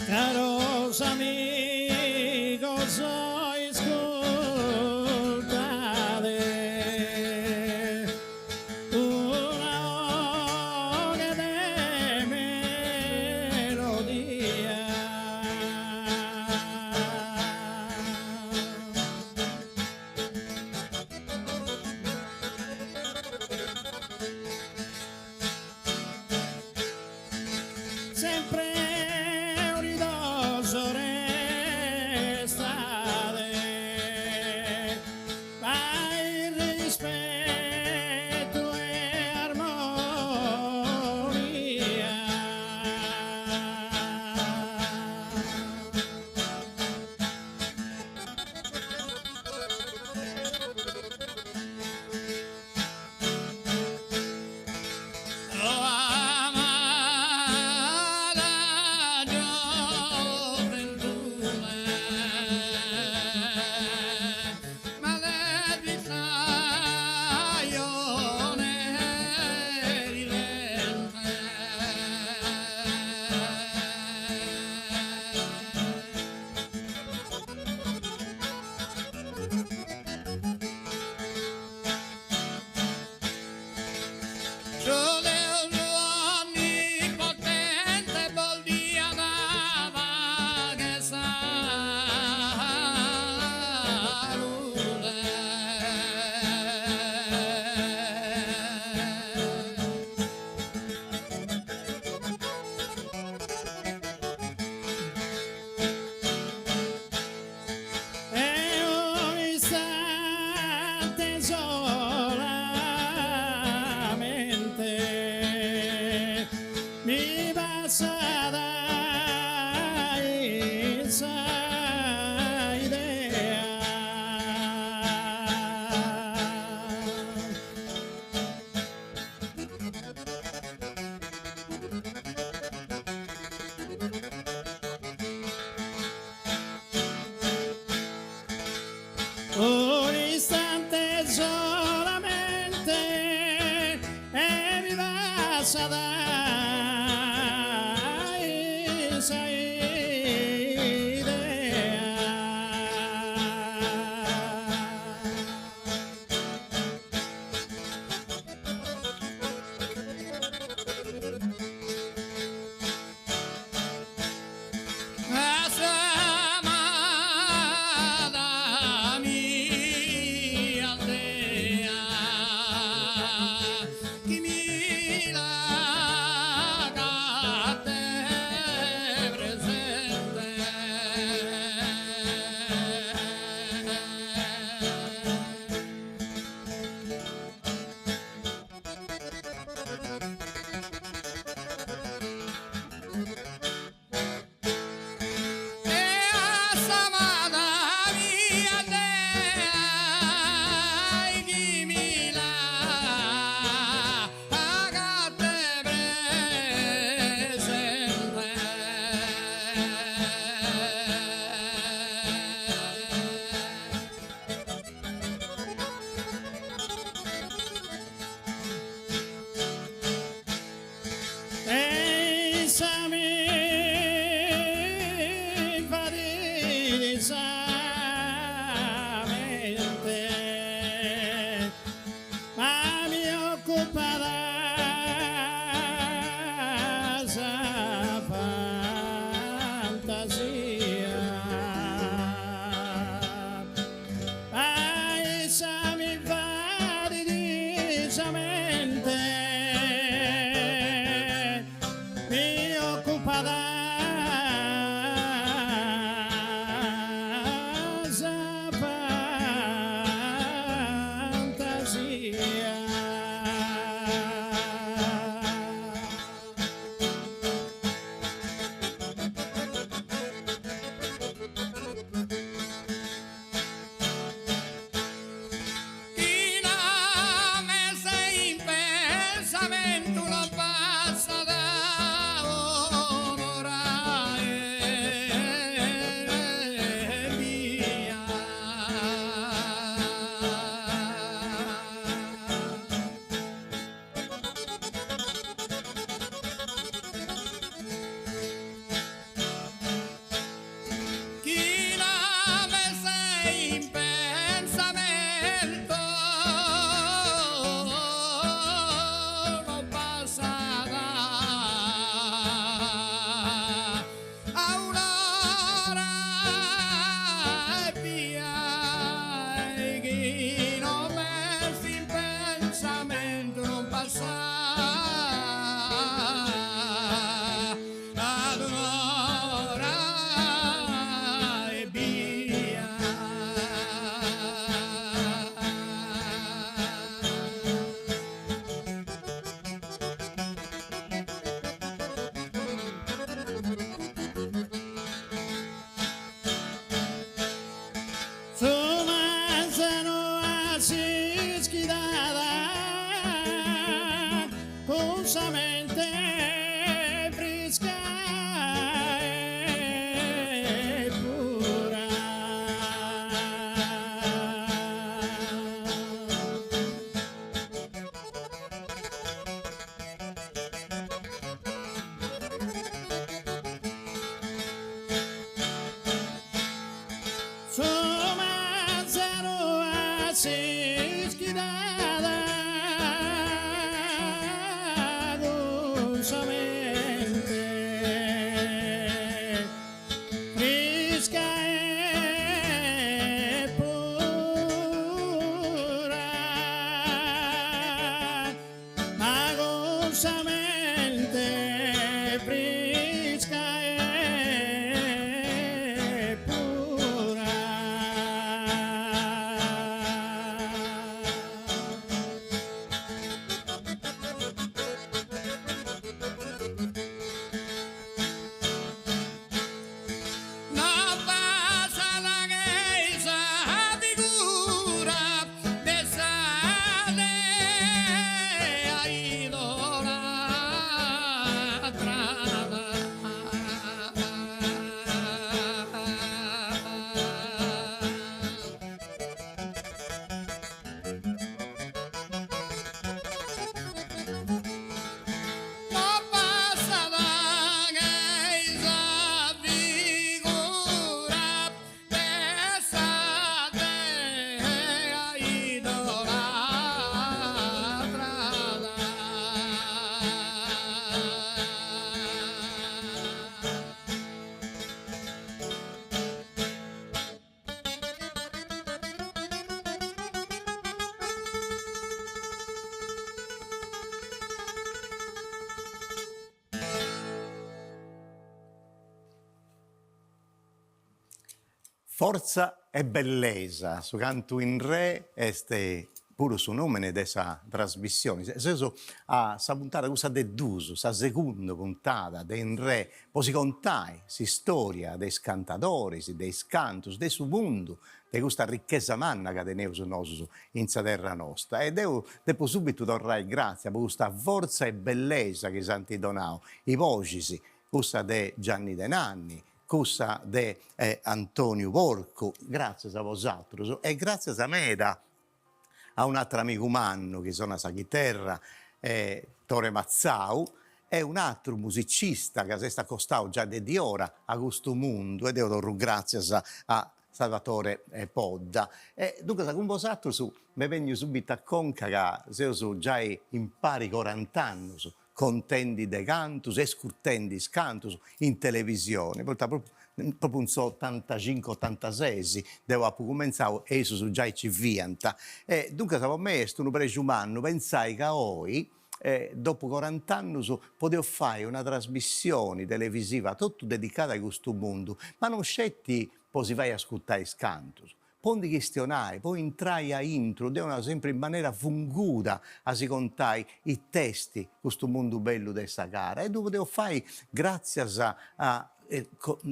Caros amigos iscultade una 'oghe de melodia. Sempre unidos restade, ma in rispettu e armonia. Oh amada gioventù maledita ridente. Su Deus onnipotente bos diat paghe e salude. E un'istante solamente mi passat in sa idea. Un'istante solamente e mi passat in sa idea. A s'amada mia dea chi mi l'agatte presente. E a s'amada mia dea chi mi l'agatte presente. E issa mi invadit sa mente, ma mi occupat sa fantasia. Ma issa mi invadit sa mente, mi occupat sa fantasia. Chi no m'est. s'ischidada cun sa mente frisca e pura. Su manzanu a s'ischidada cun sa mente frisca e pura Ma cun sa mente frisca e pura. No passat che sa figura de sa dea idolatrada. No passat che sa figura de sa dea idolatrada. Fortza e bellesa, su cantu in re est puru su nomene de sa trasmissioni. Seus a sa puntada cussa de dus, sa segundu puntada de In Re, po si contai s'istoria de is cantadoris, de is cantus, de su mundu, de custa ricchesa manna ca teneus nosus in sa terra nosta. E deu depu subitu torrai gratzias po custa fortza e bellesa chi s'ant donau is boxis, cussa de Gianni De Nanni, cussa de Antoniu Porcu, gratzias a bosatrus e gratzias meda a un'atru amigu mannu chi sonat sa chiterra, Tore Matzau, e un'atru musicista ca s'est acostau giai de diora a custu mundu e deu torru gratzias a Salvatore Podda. E duncas cun bosatrus m'est benniu subitu a conca ca seus giai impari corant'annus contendi de cantus e ascurtendi is cantus in televisioni, poita propriu in s'otantacincu otantases deu apu cumentzau e issus giai ci fiant e duncas po mei est unu prexu mannu pentzai ca oi dopu corant'annus podeus fai una trasmissioni televisiva totu dedicada a custu mundu, ma non sceti po si fai ascurtai is cantus, Po ndi chistionai, po intrai a intru, deu nau sempri in manera funguda a si contai it'est custu mundu bellu de sa gara e ddu podeus fai gràtzias a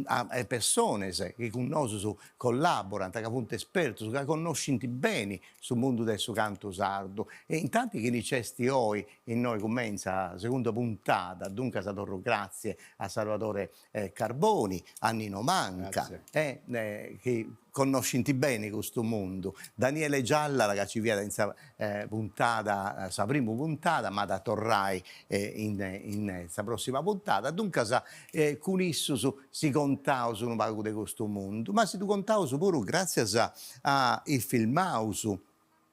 a personas chi cun nosus collaborant, ca funt espertus, ca connoscint beni su mundu de su cantu sardu. E intanti chini nc'est oi innoi cun mei in sa segunda puntada, duncas torru gràtzias a Salvatore Carboni, a Nino Manca, chi connoscint beni custu mundu, Daniele Giallara ca ci fiat in sa puntada, sa primu puntada, ma at a torrai in sa prossima puntada, duncas cun issus si contaus unu pagu de custu mundu, ma si ddu contaus puru gràtzias a is filmaus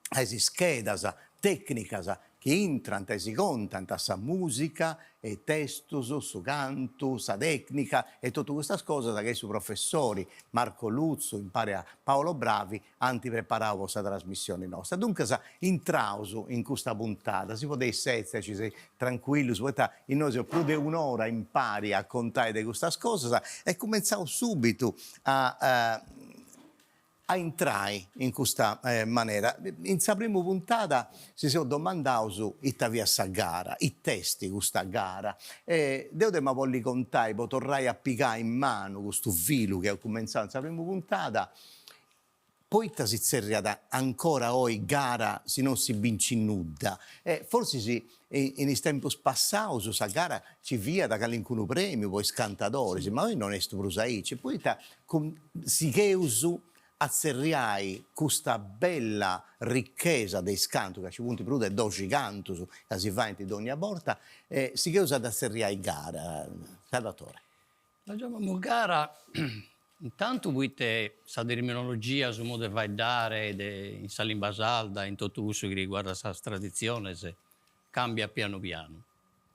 a is ischedas tècnicas chi intrant e si contant sa mùsica, is testus, su cantu, sa tècnica e totu custas cosas chi su professori Marco Lutzu impari a Paolo Bravi ant preparau po sa trasmissioni nosta. Duncas intraus in custa puntada, si podeis setzi aici seis trancuillus poita innoi seus prus de un'ora impari a contai de custas cosas e cumentzaus subitu a a intrai in custa manera. In sa primu puntada si seus domandaus ita fiat sa gara, it'est custa gara, e deu dd'emu a bolli contai po torrai a pigai in manu custu filu chi eus cumentzau in sa primu puntada. Poita si tzerriat ancora oi gara si non si bincit nudda? E forsis in is tempus passaus sa gara nci fiat calincunu premiu po is cantadoris, ma oi non est prus aici, poita sigheus a tzerriai custa bella ricchesa de is cantus, ca nci funt prus de doxi cantus ca si faint dogna borta, sigheus a dda tzerriai gara, Salvatore. La giamamus gara intantu poite sa terminologia, su modu 'e faeddare de in sa limba sarda, in totu cussu chi riguardat sas traditziones, cambiat pianu pianu,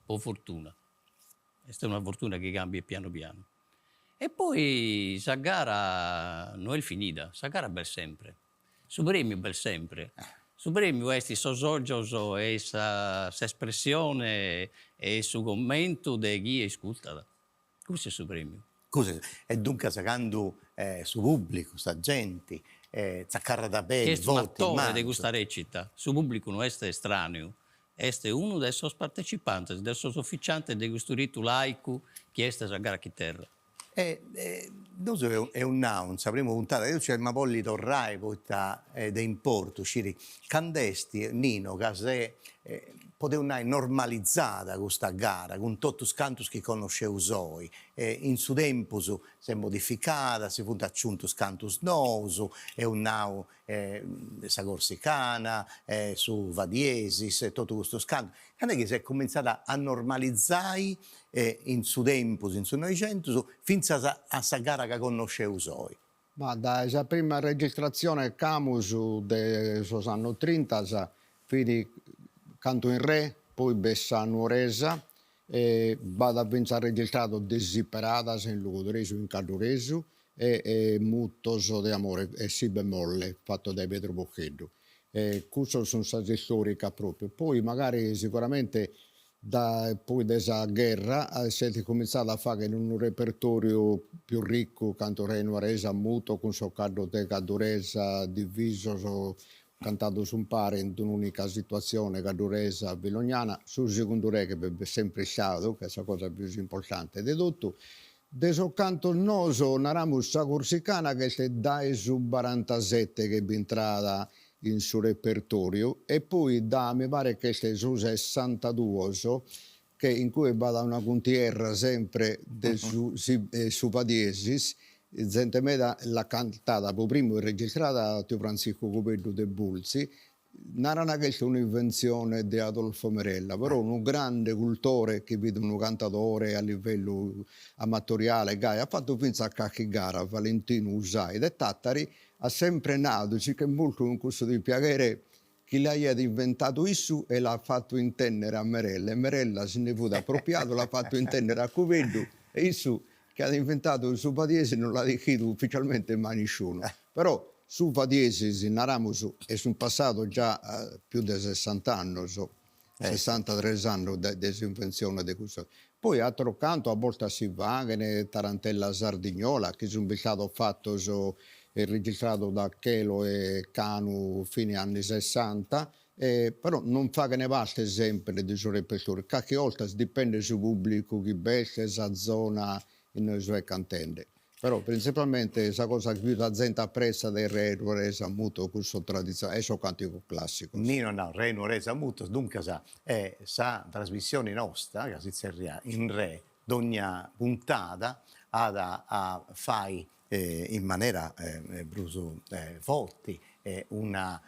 po fortuna, est una fortuna chi cambiet pianu pianu. E poi sa gara no est finida, sa gara b'est sempre, su premiu b'est sempre, su premiu est sos ogios e sa s'espressione e su commentu de chie iscultat, cussu est su premiu. Cussu est, e duncas candu su pubblicu, sa genti, tzacarrat beni, forti, mannu. Est un'attore de custa recita, su pubblicu no est estraneu, est unu de sos partezipantes, de sos officiantes de custu ritu laicu chi est sa gara a chiterra. E nosu eus nau in sa primu puntada, deu nci emu bolli torrai poita est de importu sciri cand'est, Nino, ca s'est, podeus nai, normalizada custa gara cun totus is cantus chi connosceus oi, in su tempus s'est modificada, si funt aciuntus cantus nous, eus nau sa corsicana, su fa diesis e totu custus cantus, cand'est chi s'est cumintzada a normalizai in su tempus, in su Noixentus, fintzas a sa gara ca connosceus oi. Ma dae sa prima registratzione ch'amus de sos annos trintas fit cantu in re, poi b'est sa nuoresa e b'at fintzas registradu Disiperadas in logudoresu e in cadduresu e Mutos de amore e si bemolle fattu dae Pedru Porcheddu. E cussos sun sas istoricas propriu. Poi magari siguramente dae poi de sa gherra s'est comintzadu a fagher unu repertoriu pius riccu, cantu re nuoresa mutos cun sos caddos de cadduresa divisos cantados umpare in d'un'unica situatzione cadduresa filognana, su segundu re che b'est sempre istadu, ch'est sa cosa pius importante de totu. De sos cantos noos naramus sa corsicana ch'est dae su barantasette ch'est bintrada in su repertoriu e poi da mi paret ch'est su sessantaduos che in cue b'at una cuntierra sempre de su su fa diesis, zente meda l'at cantada pro primu e registrada tiu Frantziscu Cubeddu de Bultzi, naran ch'est un'inventzione de Adolfo Merella, però unu grande cultore chi fit unu cantadore a livellu amatoriale gai, at fatu fintzas carchi gara, Valentinu Usai de Tattari, at sempre nadu, si ch'est mortu cun cussu dispiaghere chi l'aiat inventadu issu e l'at fatu intennere a Merella e Merella si nde fut apropiadu, l'at fatu intennere a Cubeddu e issu chi at inventadu su fa diesis non l'at ischidu ufficialmente mai nisciunu. Però su fa diesis, naramus, e sun passados già pius de sessant'annos, sessantatres annos de s'inventzione de cussa. Poi ateros cantos a bortas si faghen, Tarantella Sardignola, chi sun bistados fatos e registrados da Chelo e Canu fine anni sessanta, e però non faghene parte sempre de su repertoriu, carchi 'oltas dipendet su pubblicu chi b'est, sa zona inue soe cantende. Però printzipalmente sa cosa chi pius sa zente appretzat est Re Nuoresa Mutos cussos traditzionales e sos cantigos classicos. Nino at nau Re Nuoresa Mutos, duncas est sa trasmissioni nosta, ca si tzerriat In Re, dogna puntada at a fai in manera prus forti una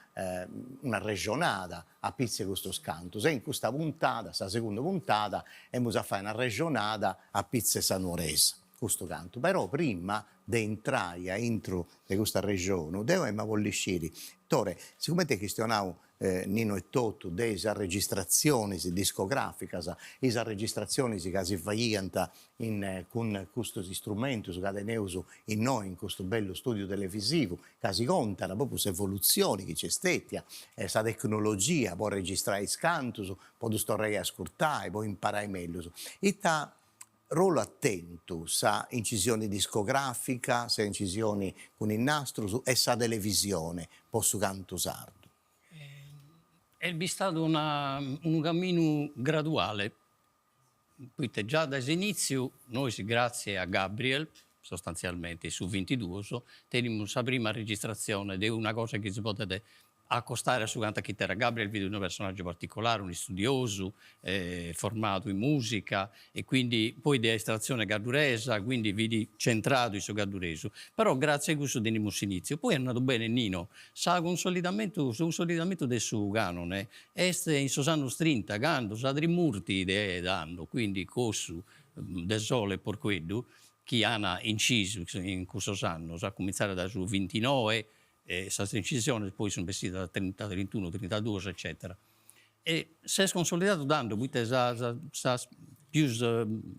un'arrexonada apitzu 'e custus cantus e in custa puntada, sa segundu puntada, emus a fai un'arrexonada apitzu 'e sa nuoresa, custu cantu. Però prima de intrai aintru de custu arrexonu, deu emu a bolli sciri, Tore, sigumenti at chistionau Nino etotu de is arregistratzionis discograficas, is arregistratzionis ca si faiant in cun custus istrumentus ca teneus innoi in custu bellu studiu televisivu, ca si contat propriu s'evolutzioni chi nc'est stetia, sa tecnologia po arregistrai is cantus, po ddus torrai a ascurtai, po imparai mellus. Ita rolu at tentu sa incisioni discografica, sa incisioni cun is nastrus e sa televisione po su cantu sardu? Est bistadu una unu caminu graduale, poite già dae s'initziu nois gratzie a Gabriel. Sostantzialmente in su bintiduos tenimus sa prima registratzione de una cosa chi si podet acostare a su cantu a chiterra. Gabriel fit unu personaggiu particolare, un'istudiosu formadu in musica e quindi poi de estrazione gadduresa, quindi fit centradu in su gadduresu, però gratzie a cussu tenimus s'initziu. Poi at nadu bene Nino, sa consolidamentu su consolidamentu de su canone est in sos annos trinta, cando sa Trimurti de tando, quindi Cossu, Desole e Porqueddu, chi an incisu in cussos annos, a cumintzare dae su bintinoe, e sas incisiones poi sun bessidas trinta, trintunu, trintaduos eccetera. E s'est consolidadu tando poite sa sa sas pius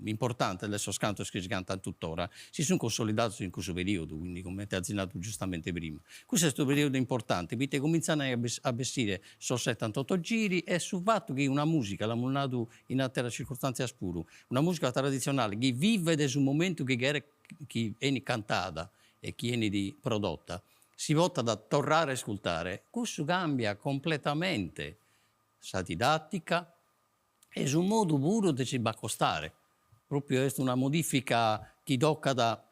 importantes de sos cantos chi si cantant tuttora si sun consolidados in cussu periodu, quindi comente azis nadu giustamente prima. Cussu est unu periodu importante poite comintzan a bessire sos settantotto giri e su fattu chi una musica, l'amus nadu in atteras circustantzias puru, una musica traditzionale chi vivet su momentu chi cheret chi 'enit cantada e chi 'enit prodotta, si potat torrare a iscultare, cussu cambiat completamente sa didattica e su modu puru de si b'acostare, propriu est una modifica chi tocat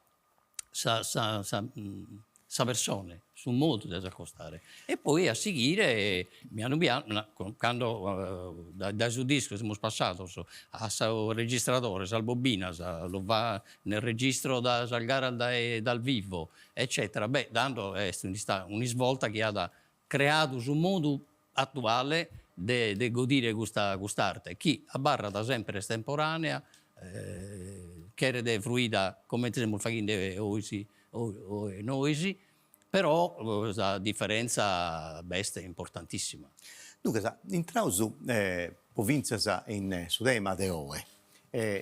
sa sa sa sa persone, su modu de s'acostare. E poi a sighire pianu pianu, cando dae su discu semus passados a su registradore, sas bobinas, lo fa nel registro da sas garas dae dal vivo, eccetera, beh tando est istada un'isvolta chi at creadu su modu atuale de de godire custa cust'arte chi abarrat semper estemporanea, cheret fruida comente semus faghende ois oe nois, però sa diferentza b'est importantissima. Duncas, intraus po fintzas in su tema de oe.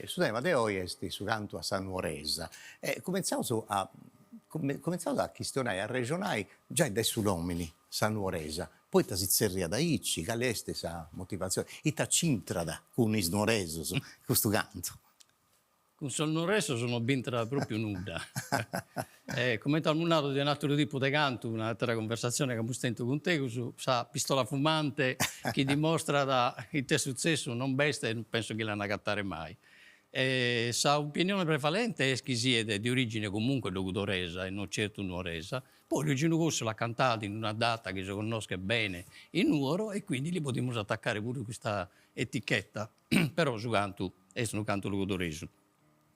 Su tema de oi est su cantu a sa nuoresa e cumentzaus a cumentzaus a chistionai, a arrexonai giai de su nomini, sa nuoresa, poita si tzerriat aici, cali est sa motivatzioni, ita c'intrat cun is nuoresus custu cantu? Cun sos nuoresos non b'intrat propriu nudda. Comente amus nadu de un'atteru tipu de cantu, un'attera conversatzione chi amus tentu cun tegus, sa pistola fumante chi dimostrat ite est sutzessu non b'est e non penso chi l'an agattare mai. Sa opinione prevalente est chi siet de origine comunque logudoresa e non certu nuoresa, poi Luiginu Cossu l'at cantadu in una data chi si connoschet bene in Nuoro e quindi li podimus attaccare puru custa etichetta però su cantu est unu cantu logudoresu.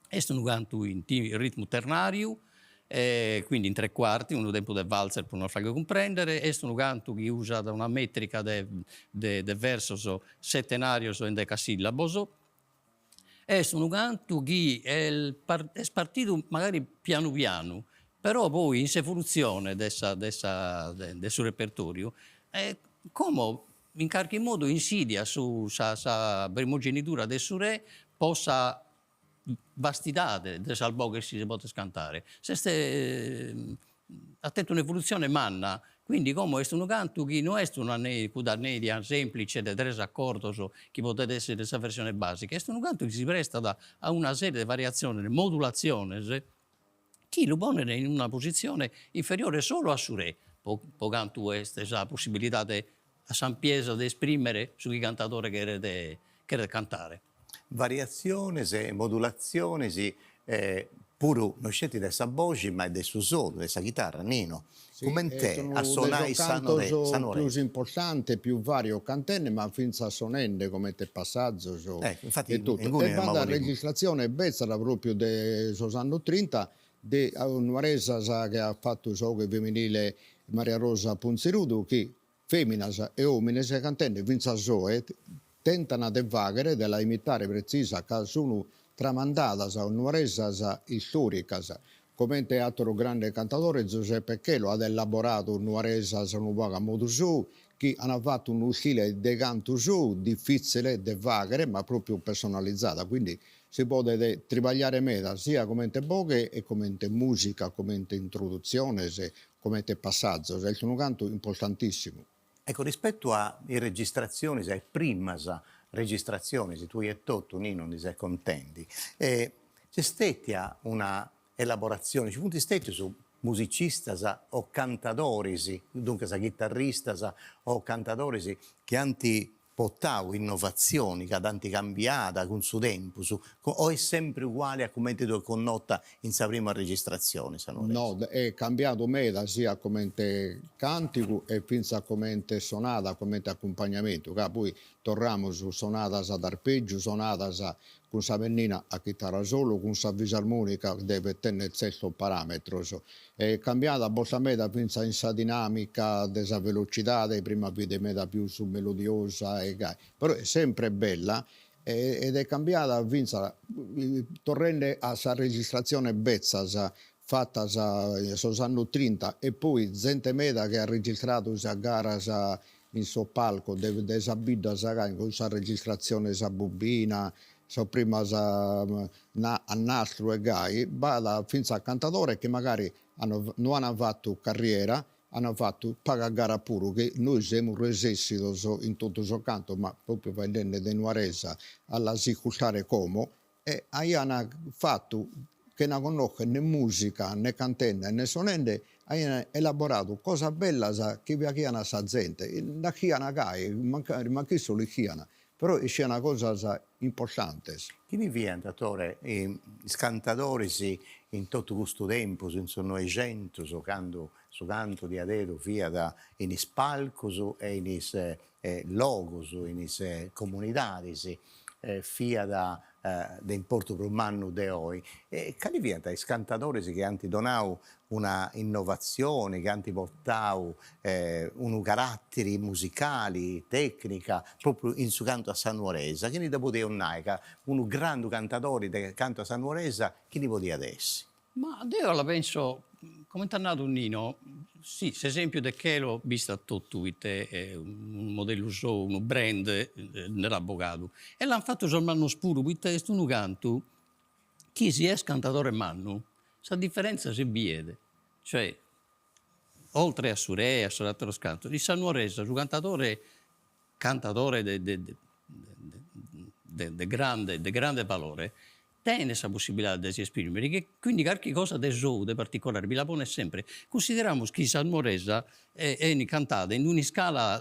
Est unu cantu in ritmu ternariu, quindi in tre quarti, unu tempu de valzer pro nos fagher cumprendere, est unu cantu chi usat una metrica de de versos settenarios endecasillabos, est unu cantu chi est partidu magari pianu pianu, però poi in s'evolutzione de sa de sa de su repertoriu como in carchi modu insidiat su sa sa primogenidura de su re po sa vastidade de sas boghes chi si podent cantare. S'est at tentu un'evolutzione manna, quindi como est unu cantu chi no est una cudda nedia semplice de tres acordos chi podet essere sa versione basica, est unu cantu chi si prestat a una serie de variatziones, modulatziones, chi lu ponet in una positzione inferiore solu a su re, po po cantu est sa possibilidade a s'ampiesa de esprimere su chi cantadore cheret cheret cantare. Variatziones e modulatziones puru no sceti de sa boxi ma de su sonu de sa chitarra, Nino, coment'est a sonai sa nuoresa. Pius importante, pius vario cantende ma fintzas sonende comente passazos e totu. E b'at registratzione betza propriu de sos annos trinta de nuoresas chi at fatu sa 'oghe feminile Maria Rosa Punzirudu chi feminas e omines cantende fintzas oe tentan de faghere de la imitare pretzisa ca sun tramandadas nuoresas istoricas comente atteru grande cantadore Zuseppe Chelo at elaboradu nuoresas unu pagu a modu sou chi an fatu unu istile de cantu sou difitzile de faghere ma propriu personalizada quindi si podet tribagliare meda sia comente boghe e comente musica comente introdutziones comente passazos est unu cantu importantissimu. Ecco, rispettu a is registratzionis, a is primas registratzionis, tui etotu, Nino, ndi ses contendi, nc'est stetia una elaboratzioni, nci funt stetius musicistas o cantadoris, duncas chitarristas o cantadoris chi ant. portau innovatzioni, ca dd'ant cambiada cun su tempus, o est sempri uguali a cumenti dd'eus connota in sa prima registratzioni sa nuoresa? No, est cambiadu meda sia comente càntigu e fintzas comente sonada, comente acumpagnamentu, ca poi torramus sonadas ad arpeggiu, sonadas cun sa pennina a chitarra solu, cun sa fisarmonica devet tenner tzertos parametros. Est cambiada bortas meda fintzas in sa dinamica de sa velocidade, prima fit meda pius melodiosa e gai, però est sempre bella ed est cambiada fintzas torrende a sas registratziones betzas fatas in sos annos trinta e poi zente meda chi at registradu sas garas in sos palcos de de sas biddas gai cun sas registratziones a bobina, sas primas a nastru e gai, b'at fintzas cantadores chi magari no an fatu carriera, an fatu pagas garas puru chi nois semus resessidos in totu sos cantos, ma propriu faeddende de nuoresa, a las iscurtare como e aian fatu chena connoscher ne musica, ne cantende ne sonende, aian elaboradu cosas bellas chi piaghian a sa zente, naschian gai, mancari manc'issos l'ischian, però ischian cosas importantes. Chini fiant, Tore, is cantadoris in totu custu tempus, in su Noixentus, candu su cantu diaderu fiat in is palcus e in is logus, in is comunidadis, fiat de importu prus mannu de oi. E cali fiant is cantadoris chi ant donau una innovatzioni, chi ant portau unu caratteri musicali, tecnica, propriu in su cantu a sa nuoresa? Chini dda podeus nai ca unu grandu cantadori de cantu a sa nuoresa chini podiat essi? Ma deo la penso, comente at nadu Nino, si, s'esempiu de Chelo b'istat totu ite unu modellu sou, unu brand nde l'at bogadu e l'an fatu sos mannos puru, poite est unu cantu chi si est cantadore mannu sa differenza si biet, cioè oltre a su re e a sos atteros cantos, in sa nuoresa su cantadore cantadore de de de grande de grande valore tenet sa possibilidade de si esprimere, chi quindi carchi cosa de sou, de particolare, bi la ponet sempre. Cunsideramus chi sa nuoresa 'enit cantada in un'iscala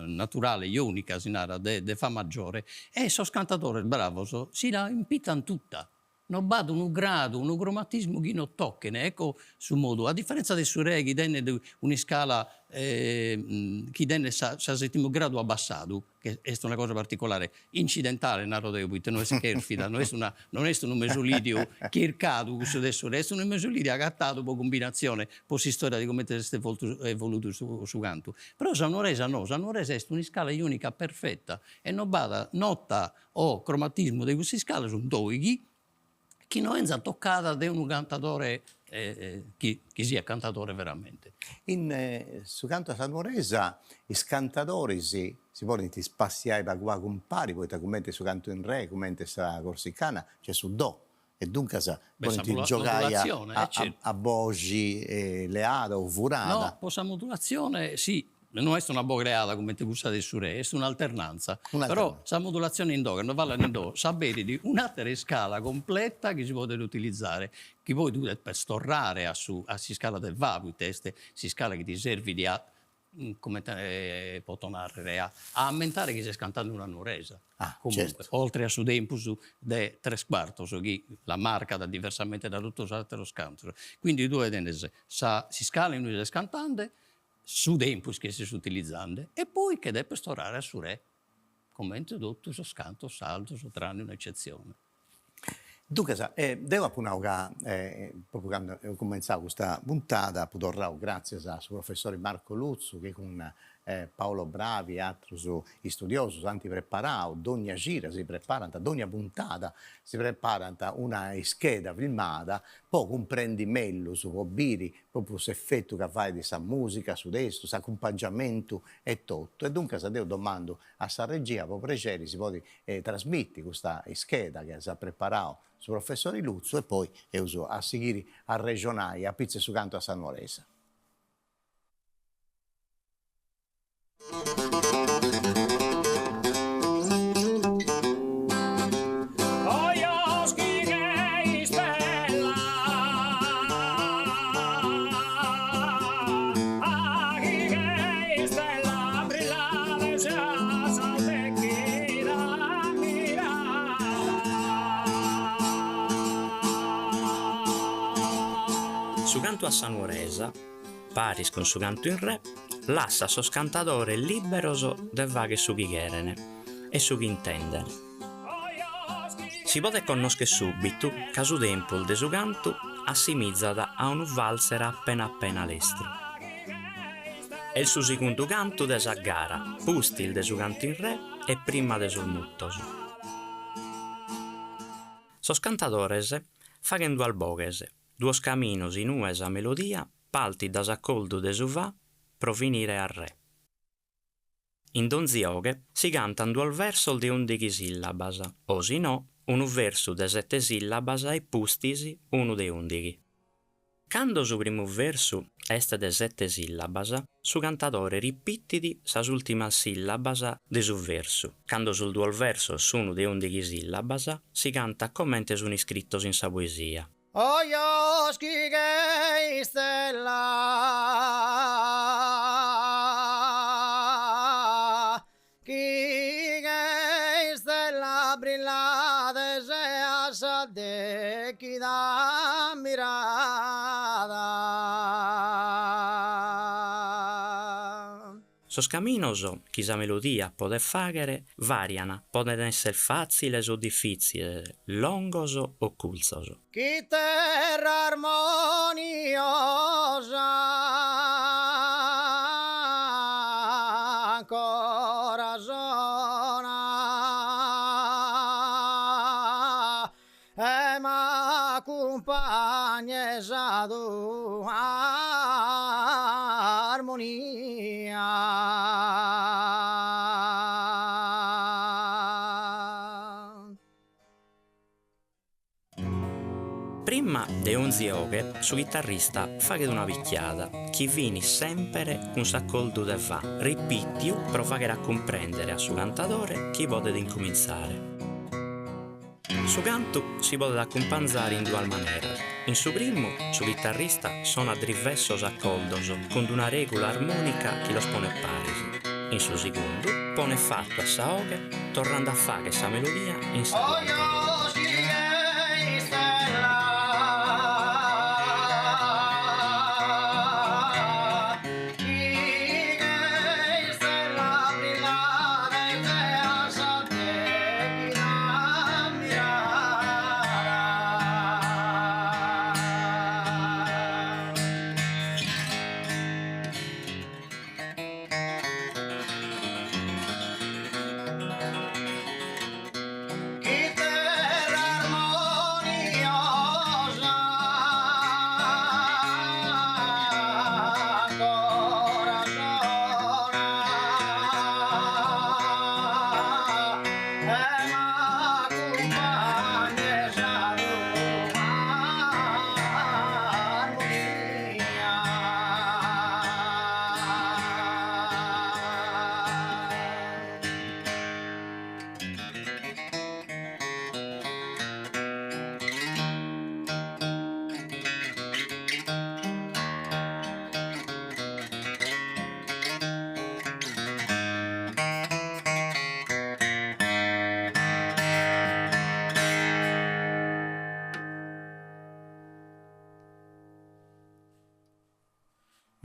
naturale, ionica si narat, de fa maggiore, e sos cantadores bravos si la impitan tutta No b'at unu gradu, unu cromatismu chi no tochen, ecco su modu, a differenza de su re chi tenet un'iscala chi tenet sa sa settimu gradu abbassadu, chi est una cosa particolare, incidentale naro deo, poite no est cherfida, no est una non est unu mesolidiu chircadu cussu de su re, est unu mesolidiu agatadu po cumbinatzione, po s'istoria de comente s'est evolutu su cantu. Però sa nuoresa no, sa nuoresa est un'iscala ionica perfetta e no b'at nota o cromatismu de cussa iscala sunt doighi chi no 'enzant tocadas de unu cantadore chi chi siat cantadore veramente. In su cantu a sa nuoresa is cantadoris si podint spassiai pagu pagu impari, poita cumenti su cantu in re, cumenti sa corsicana, nc'est su do, e duncas podint giogai a boxi leada o furada. No, po sa modulatzione si, no est una boghe leada comente cussa de su re, est un'alternanza, però sa modulatzione in do, cando falat in do, s'aberit un'atera iscala completa chi si podet utilizare, chi poi tue depes torrare a su a s'iscala de fa, poite est s'iscala chi ti servit a comente poto narrer, a ammentare chi ses cantende una nuoresa, comunque, oltre a su tempus de tres quartos chi la marcat diversamente da totu sos ateros cantos. Quindi tue tenes sa s'iscala inue ses cantende, su tempus chi ses utilizende e poi che depes torrare a su re, comente totu sos cantos sardos, tranne un'eccetzione. Duncas, deu apu nau ca propriu candu eus cumentzau custa puntada apu torrau gràtzias a su professori Marco Lutzu chi cun Paolo Bravi e atrus istudiosus ant preparau, dogna cida si preparant, dogna puntada si preparant una ischeda filmada po cumprendi mellus, po biri propriu s'efetu ca fait sa musica, su testu, s'acumpangiamentu e totu. E duncas deu domandu a sa regia po prexeri si podit trasmiti custa ischeda chi at preparau su professori Lutzu e poi eus a sighiri a arrexonai apitzu 'e su cantu a sa nuoresa. Su cantu a sa nuoresa, paris cun su cantu in re, lassat sos cantadores lìberos de fagher su chi cheren e su chi intenden. Si podet connoscher subitu ca su tempus de su cantu assimizat a unu valzer apena apena lestru. Est su segundu cantu de sa gara, pustis de su cantu in re e prima de sos mutos. Sos cantadores faghen duas boghes, duos caminos in ue sa melodia partit da s'acordu de su fa pro finire a re. In donzi 'oghe si cantan duos versos de ùndighi sìllabas, o si no, unu versu de sete sìllabas e pustis unu de ùndighi. Cando su primu versu est de sete sìllabas, su cantadore ripitit sas ùltimas sìllabas de su versu, cando sos duos versos sun de ùndighi sìllabas, si cantat comente sun iscritos in sa poesia. Ojos chi che istella Chi che istella brillades a sa dechida mirada. Sos caminos chi sa melodia podet fàghere vàrian, podent èssere fàtziles o difìtziles, longos o curtzos. Chiterra armoniosa ancora sona e m'accumpagnet sa tua armonia. Prima de onzi 'oghe su chitarrista faghet una picchiada chi finit semper cun s'acordu de fa ripìtiu pro fagher a cumprèndere a su cantadore chi podet incumintzare. Su cantu si podet acumpanzare in duas maneras, in su primu su chitarrista sonat drivessos acordos cun una règula armònica chi los ponet paris, in su segundu ponet fatu a sa 'oghe torrende a fagher sa melodia in sa cuarta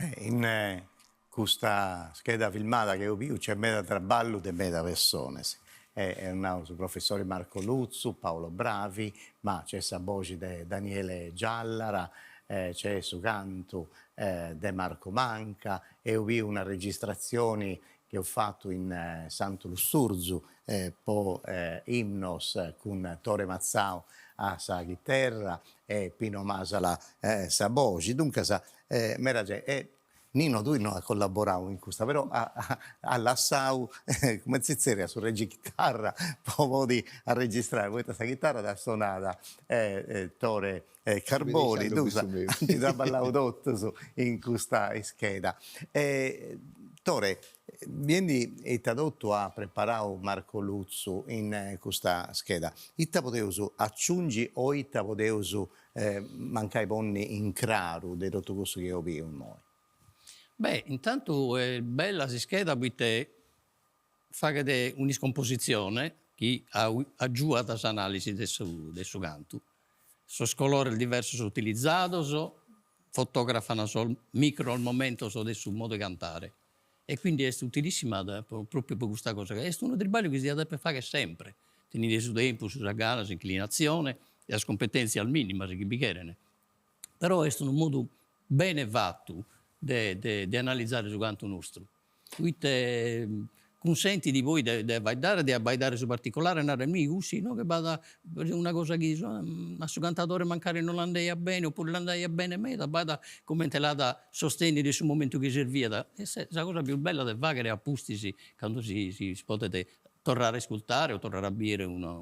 Beh, in custa scheda filmada chi eus biu nc'est meda traballu de meda personas, eus nau su professori Marco Lutzu, Paolo Bravi, ma nc'est sa boxi de Daniele Giallara, nc'est su cantu de Marco Manca, eus biu una registratzioni chi eus fatu in Santu Lussurzu po Hymnos cun Tore Mazzau a sa chiterra e Pino Masala sa boxi, duncas meda genti e Nino tui no as collaborau in custa però as lassau cumenti si zerriat su reggichitarra po podi arregistrai poita sa chitarra dd'at sonada Tore Carboni, duncas ant traballau totus in custa ischeda. Tore, biendi ita totu at preparau Marco Lutzu in custa scheda, ita podeus aciungi o ita podeus mancai ponni in craru de totu cussu chi eus biu immoi? Beh, intantu est bella s'ischeda poite faghet un'iscompositzione chi agiuat s'analisi de su de su cantu, sos colores diversos utilizados. fotografan sos micro momentos de su modu 'e cantare e quindi est utilissima propriu pro custa cosa, ca est unu tribagliu chi si diat deper fagher sempre, teninde su tempus, sa gana, s'inclinatzione e sas cumpetentzias minimas chi bi cheren, però est unu modu bene fatu de de analizare su cantu nostru Proite cunsentit poi de faeddare, de abbaidare su particolare e narrer, mi cussu inoghe b'at una cosa chi a su cantadore mancari non l'andaiat bene oppuru l'andaiat bene meda, b'at comente l'at sostènnidu in su momentu chi serviat. Est sa cosa pius bella de fagher a pustis cando si si podet torrare a iscurtare o torrare a biere una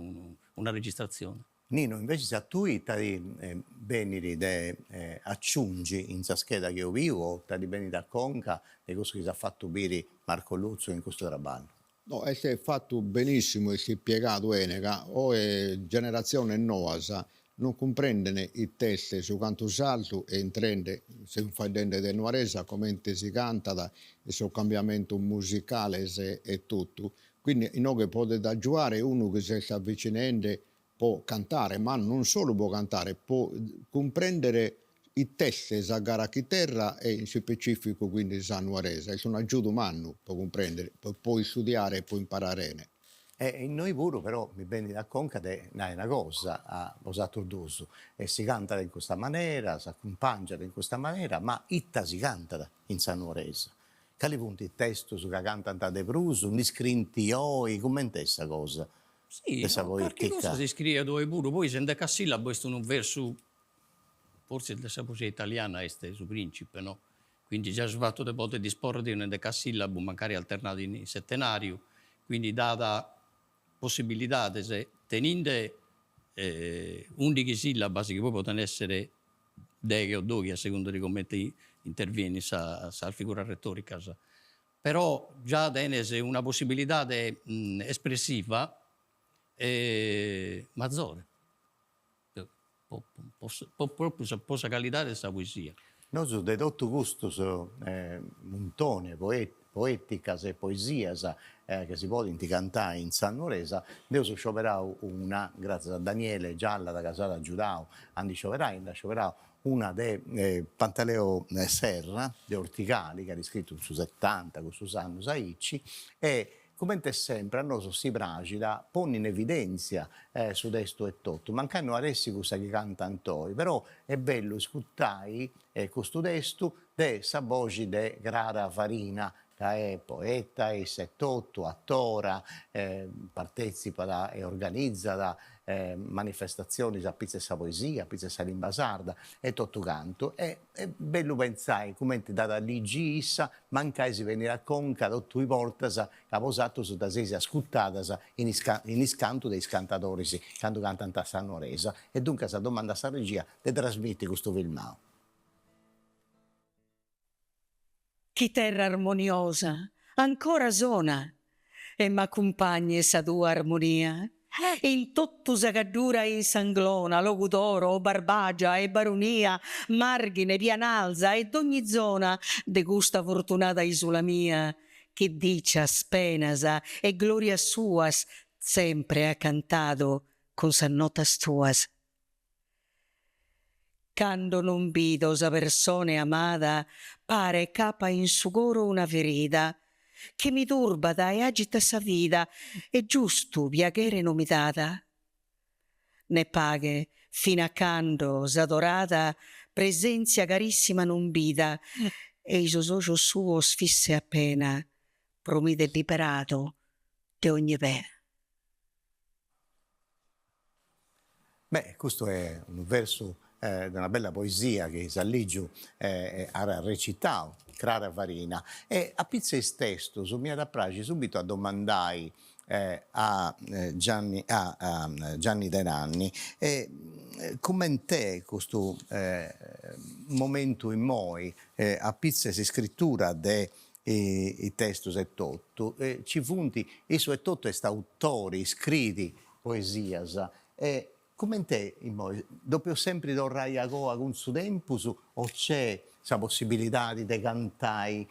una registratzione. Nino, invecis a tui ita ti benit de aciungi in sa scheda chi eus biu o ita ti benit a conca de cussu chi s'at fatu biri Marco Lutzu in custu traballu? No, est fatu benissimu, est ispiegadu 'ene ca oe generatziones noas non cumprenden it'est su cantu sardu e intrende, semus faeddende de nuoresa, comente si cantat e sos cambiamentos musicales e totu, quindi inoghe podet agiuare unu chi s'est avvicinende po cantare, ma non solu po cantare, po cumprendere it'est sa gara a chiterra e in s'ispecificu quindi sa nuoresa, est un'agiudu mannu po cumprendere, po istudiare e po imparare 'ene. E innoi puru però mi benit a conca de nai una cosa a bosatrus duus, e si cantat in custa manera, s'acumpangiat in custa manera, ma ita si cantat in sa nuoresa? Cali funt is testus ca cantant de prus, ndi scrint oi, cument'est sa cosa? Si, de sa no, carchi poetica. cosa s'iscriet oe puru, poi s'endecasillabu est unu versu, forsis de sa poesia italiana est su principe, no? Quindi già su fatu de poder disporre de un'endecasillabu, mancari alternadu in settenariu, quindi dat possibilidades, teninde undighi sillabas chi poi poden essere deghe o doghi a segundu de comente intervenint sas figuras retoricas, Però già tenes una possibilidade espressiva mazore, propriu po sa calidade de sa poesia. Nosu de totu custus muntoni poeticas e poesias chi si podint cantai in sa nuoresa, nd'eus scioberau una, gratzias a Daniele Giallada ca s'at agiudau a ndi scioberai, nd'at scioberau una de Pantaleo Serra de Ortigali, chi at iscritu in su setanta, cussus annus aici, e comente sempre a nosu si praxit a ponni in evidèntzia su testu etotu, mancai no at essi cussa chi cantant oi, però est bellu iscurtai custu testu de sa boxi de Crara Farina, ca est poeta issa etotu, atora, partetzipat e organizat manifestatzionis a pitzu 'e sa poesia, a pitzu 'e sa limba sarda e totu cantu. E est bellu pentzai cumenti dd'at lìgiu issa, mancai si benit a conca totu is bortas ca bosatrus ddas eis ascurtadas in in is cantus de is cantadoris candu cantant sa nuoresa. E duncas domandu a sa regia de trasmiti custu filmau. Chiterra armoniosa, ancora sona e m'accumpagnet sa tua armonia in totu sa Gaddura e in s'Anglona, Logudoro, Barbagia e Baronia, Marghine, Pianalza e dogni zona de custa fortunada isula mia, chi dicias, penas e glorias suas sempre at cantadu cun sas notas tuas. Cando non bido sa persone amada paret ch'apa in su coro una ferida chi mi turbat e agitat sa vida e giustu piaghere non mi dat ne paghe fin'a cando s'adorada presenzia carissima non bida e-i sos ojos suos fisse appena pro m'ider liberadu de ogni pena. Beh, custu est unu versu de una bella poesia chi s'at lìgiu e at recitau Crara Farina. E a pitzu 'e is testus m'iat a praxi subitu a domandai a Gianni a Gianni De Nanni cument'est custu momentu immoi a pitzu 'e s'iscritura de is testus etotu, ci funt, issu etotu est autori, iscriit poesias e cument'est immoi, depeus sempri torrai agoa cun su tempus o c'est sa possibilidadi de cantai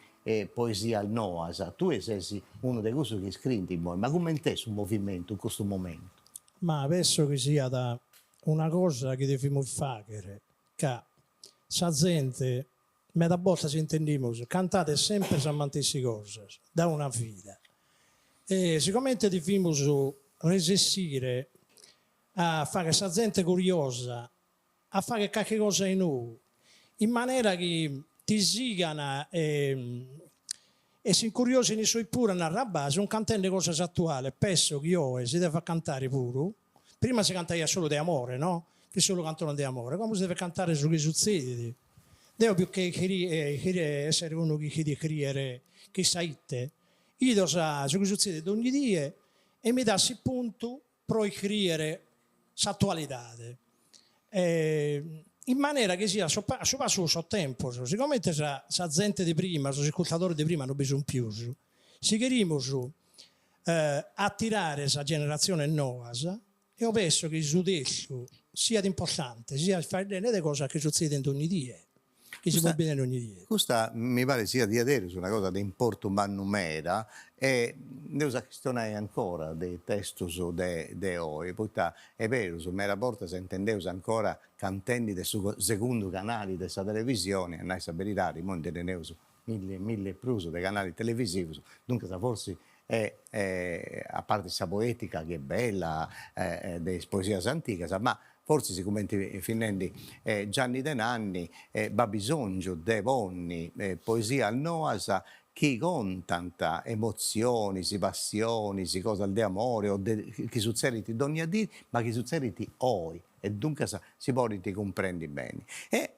poesias noas? Tui ses unu de cussus chi iscriint immoi, ma cument'est su movimentu in custu momentu? Ma penso chi siat una cosa chi devimus fagher, ca. Sa zente, meda bortas intendimus, cantade semper sas mantessi cosas, dae una vida. E sigomente devimus resessire a fagher sa zente curiosa, a fagher carchi cosa 'e nou, in manera chi ti sigan e e s'incuriosin issos puru a narrer, abà, sun cantende cosas atuales, pesso chi oe si devat cantare puru Prima si cantaiat solu de amore, no? Fit solu cantones de amore, como si devet cantare su chi sutzedit. Deo pius che essere unu chi cheriat iscriere chissà ite, 'ido sa su chi sutzedit dogni die e mi dat s'ispuntu pro iscriere s'atualidade in manera chi siat a su passu cun sos tempos, sigomente sa sa zente de prima, sos iscurtadores de prima non bi sun pius, si cherimus atirare sas generatziones noas, eo penso chi su testu siat importante, siat faeddende de cosas chi sutzedint ogni die, chi si podent bìdere ogni die. Custa mi paret siat diaderus una cosa de importu mannu meda e nd'eus a chistionai ancora de is testus de de oi, poita est berus, meda bortas intendeus ancora cantendi de su segundu canali de sa televisioni, a nai sa beridadi, imoi ndi teneus milli e milli e prus de canalis televisivus, duncas forsis a parti sa poetica chi est bella de is poesias antigas, ma forsis cumenti fit nendi Gianni De Nanni b'at bisongiu de ponni poesias noas chi contant emotzionis, passionis, cosas de amore o de chi sutzedint dònnia dì, ma chi sutzedint oi e duncas si podint cumprendi beni. E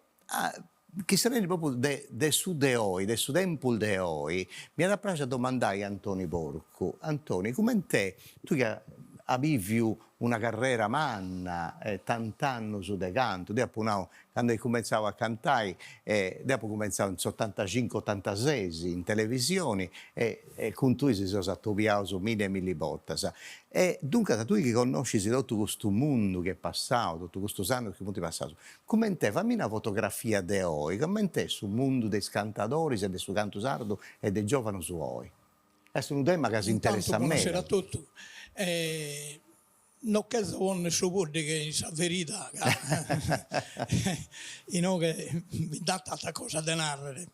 Chistionendi propriu de de su de oi, de su tempus de oi, m'iat a praxi a domandai a Antoni Porcu, Antoni, cument'est, tui chi as biviu una carrera manna, tant'annus de cantu, deu apu nau, candu as cumentzau a cantai, deu apu cumentzau in s'otantacincu otantases in televisioni e cun tui si seus atobiaus milli e milli bortas e duncas tui chi connoscis totu custu mundu chi est passau, totu custus annus chi funt passaus, Cument'est, fammi una fotografia de oi, coment'est su mundu de is cantadoris e de su cantu sardu e de is giovanus oi? Est unu tema ca s'interessat meda. Intantu bonasera a totu. No cherzo ponner su poddighe in sa ferida ca inoghe bi nd'at tanta cosa de narrer.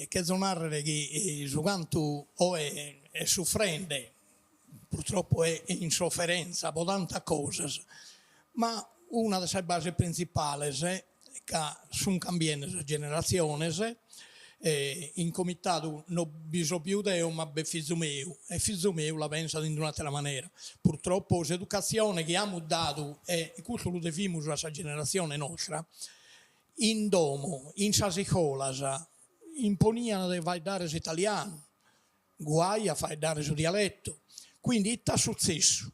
Cherzo narrer chi su cantu oe est sufrende purtroppo est in sofferenza po tantas cosas, ma una de sas bases printzipales ca sun cambiende sas generatziones, in comitadu no bi so pius deo ma b'est fizu meu e fizu meu la pensat in un'atera manera, purtroppo s'educatzione chi amus dadu e custu lu devimus a sa generatzione nostra, in domo, in sas iscolas imponian de faeddare s'italianu Guai a faeddare su dialettu. Quindi ite est sutzessu?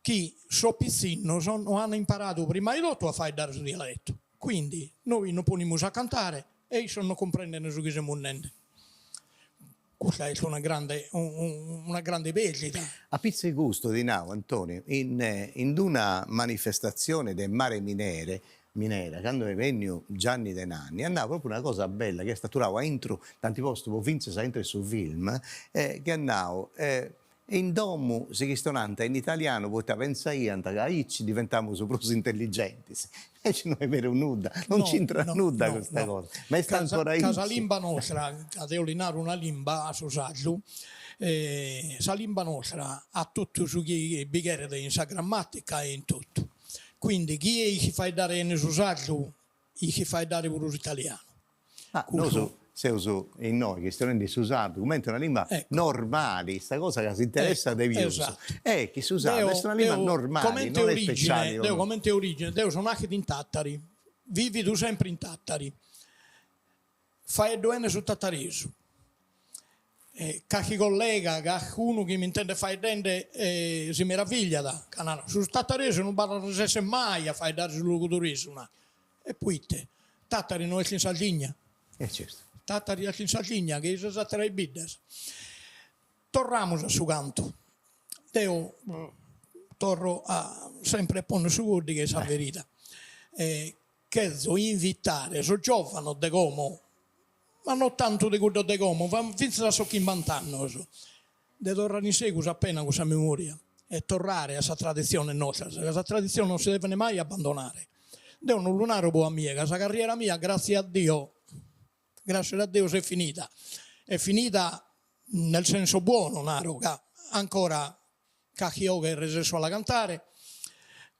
Chi sos pitzinnos no an imparadu prima 'e totu a faeddare su dialettu. Quindi nois nos ponimus a cantare e issos non cumprenden su chi semus nende. Custa est una grande una grande perdida. A pitzu 'e custu ti nau, Antoni, in in d'una manifestatzione de Mare Minere Minera, candu est benniu Gianni De Nanni, at nau propriu una cosa bella chi est aturau aintru, dd'ant postu po fintzas aintru 'e su film, chi at nau, in domu si chistionant in italianu poita pentzaiant ca aici diventamus prus intelligentis, inveci no est beru nudda, non nc'intrat nudda custa cosa, ma est ancora aici. Ca sa limba nostra, ca deo li naro una limba a su sardu, sa limba nostra at totu su chi bi cheret in sa grammatica e in totu Quindi chie ischit faeddare 'ene su sardu ischit faeddare puru s'italianu. Ma nosu seus innoi chistionendi su sardu cumenti una limba normali, sa cosa ca s'interessat de pius est chi su sardu est una limba normali, non est speciali. Deo comente origine, deo so naschidu in Tattari, vividu sempre in Tattari, Faeddo 'ene su tataresu. E carchi collega, carcunu chi m'intendet faeddende si meravigliat, ca narat, su tataresu non b'at a resesser mai a faeddare su logudoresu, narat. E poite? Tatari no est in Sardigna? E certu. Tatari est in Sardigna, che i sas ateras biddas. Torramus a su cantu. Deo torro a sempre a ponner su poddighe in sa ferida. Cherzo invitare sos giòvanos de como, ma no tantu de cuddos de como, fintzas a sos chimbant'annos, de torrare in segus appena cun sa memòria e torrare a sas traditziones nostras, ca sas traditziones non si devent mai abbandonare. Deo non lu naro pro a mie, ca sa carriera mia, gratzie a Dio, grascias a Deus est finida, est finida nel senso buono naro, ca ancora calchi 'oghe resesso a la cantare,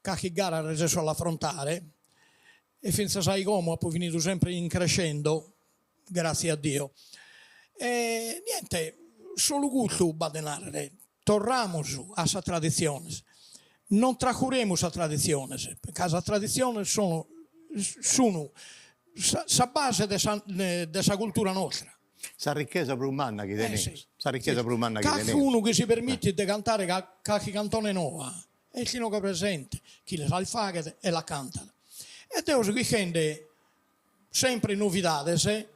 calchi gara resesso a l'affrontare e fintzas a como apo finidu sempre in crescendo, gratzie a Dio. E niente, solu custu b'at de narrer, torramus a sas traditziones, non tracuremus sas traditziones, ca sas traditziones sono sun sa base de sa de sa cultura nostra. Sa richesa prus manna chi teneus, sa richesa prus manna chi teneus. Calchi unu chi si permitit de cantare calchi cantone noa est inoghe presente, chi las faghet e la cantat. E deo so chirchende sempre novidades,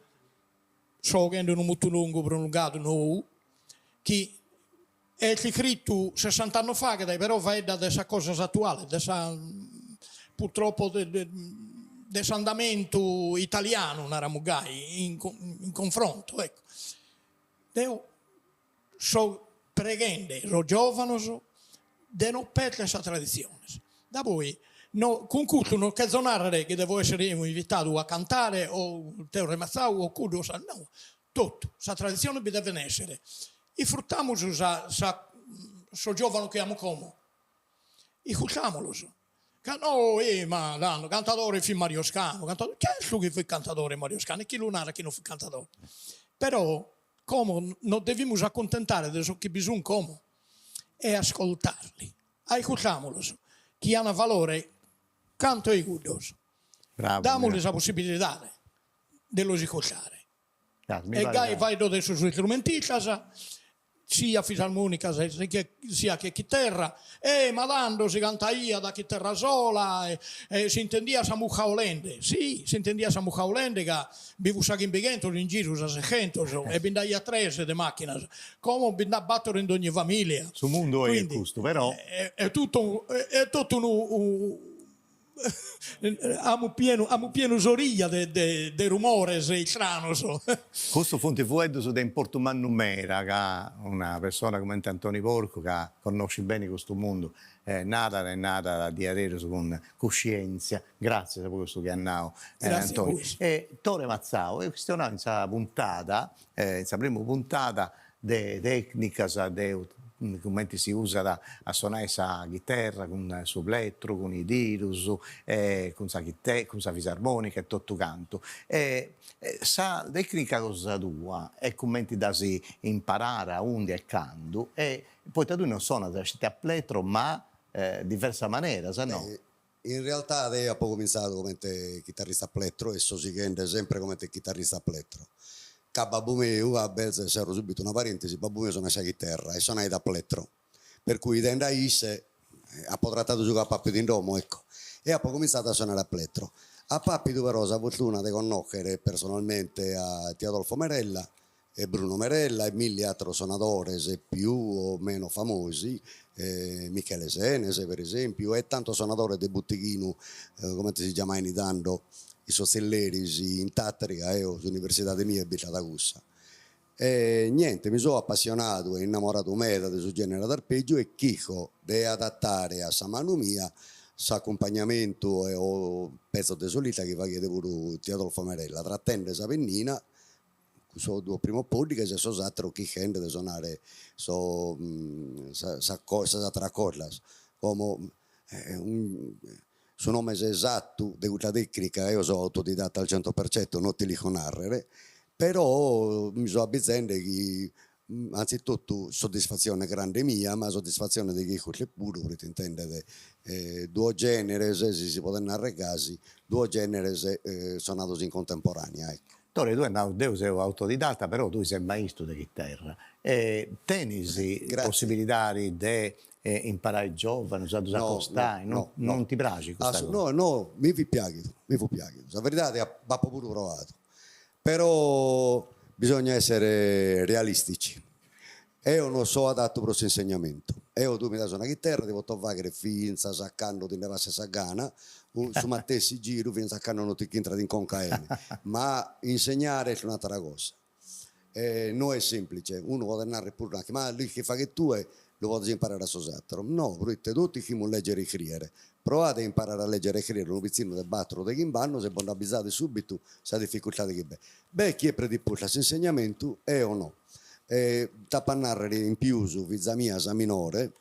so 'oghende unu mutu longu prolungadu nou, chi est iscritu sessant'annos faghet, però faeddat de sas cosas atuales, de sa purtroppo de de s'andamentu italianu, naramus gai, in in confronto, ecco. Deo so preghende sos giovanos de non perder sas traditziones. Da poi no cun custu non cherzo narrer chi devo essere eo invitadu a cantare o Tore Matzau o cuddu o sa no, totu, sas traditziones bi deven essere. Isfrutamus sa sa sos giovanos chi amus como, iscurtamolos, ca no eh ma tando cantadore fit Mario Scanu, cantadore, certu chi fit cantadore Mario Scanu e chi lu narat chi non fit cantadore, però como nos devimus acuntentare de sos chi bi sun como e ascoltarli, aiscurtamolos, chi an valore cantu 'e cuddos, damolis sa possibilidade de los iscurtare. E gai faeddo de sos istrumentistas, sia fisarmonicas sia che chiterra, e ma tando si cantaiat a chiterra sola e s'intendiat sa muja 'olende, si, s'intendiat sa muja 'olende ca bi fut sa chimbighentos in giru, sa sescentos, e bi nd'aiat tres de macchinas, como bi nd'at battor in dogni familia. Su mundu est custu, però. Est totu est totu unu Amus pienu amus pienu s'orija de de de rumores istranos. Custus funt fueddus de importu mannu meda ca una persona cumenti Antoni Porcu ca connoscit beni custu mundu narat e narat diaderus cun cuscientzia. Gratzias po cussu chi as nau Antoni. E Tore Matzau, eus chistionau in sa puntada, in sa primu puntada de tecnicas de cumenti si usat a sonai sa chiterra cun su plettru, cun is didus, cun sa cun sa fisarmonica e totu cantu. E sa tecnica cosa tua e cumenti dd'as imparada, aundi e candu e poita tui non sonas sceti a plettro ma diversas maneras, no? In realtade eo apo comintzadu comente chitarrista a plettro e so sighende sempre comente chitarrista a plettro, ca babbu meu, aberzo e serro subitu una parentesi, babbu meu sonait sa chiterra e sonait a plettro, per cui 'idende a isse apo tratadu su chi apo apidu in domo, ecco, e apo comintzadu a sonare a plettro. Apo apidu però sa fortuna de connochere personalmente a tiu Adolfo Merella e Bruno Merella e milli ateros sonadores più o meno famosi, Michele Senes per esempiu e tantos sonadores de buttighinu comente si giamain tando in sos tzilleris in Tattari ca eo s'universidade mia est bistada cussa. E niente mi so appassionadu e innamoradu meda de su genere ad arpeggio e chirco de adattare a sa manu mia s'accumpagnamentu o pezzos de solista chi faghiat puru tiu Adolfo Merella trattende sa pennina cun sos duos primos poddighes e sos ateros chirchende de sonare sos sas ateras cordas. Como su nomene esattu de custa tecnica, eo so autodidatta al 100%, no ti l'isco narrere, però mi so abbizende chi anzitottu soddisfatzione grande mia, ma soddisfatzione de chie iscurtet puru, proite intendet duos generes, si si podet narrer gasi, duos generes sonados in contemporanea, ecco. Tore, tui as nau, deu seu autodidatta, però tui ses maistu de chiterra e tenis possibilidadi de imparai giovanus, a ddus acostai, non ti praxit custa cosa? No, no, mi fit piaghidu, mi fut piaghidu, sa veridade b'apo puru proadu, però bisogna essere realistici, Eo no so adattu pro s'insegnamentu. Eo tue mi das una chiterra, ti poto faghere fintzas a cando ti nde passet sa gana, su matessi giru fintzas a cando no ti ch'intrat in conca 'ene. Ma insegnare est un'atera cosa. No est semplice, unu podet narrer puru nachi ma l'ischis fagher tue lu podes imparare a sos ateros, no, proite totu ischimus leggere e iscriere, proade a imparare a leggere e iscriere unu pitzinnu de bator o de chimb'annos e bos nd'abizades subitu sa dificultade chi b'est. B'est chie est predispostu a s'insegnamentu, eo no. E t'apo a narrer in pius, fiza mia sa minore,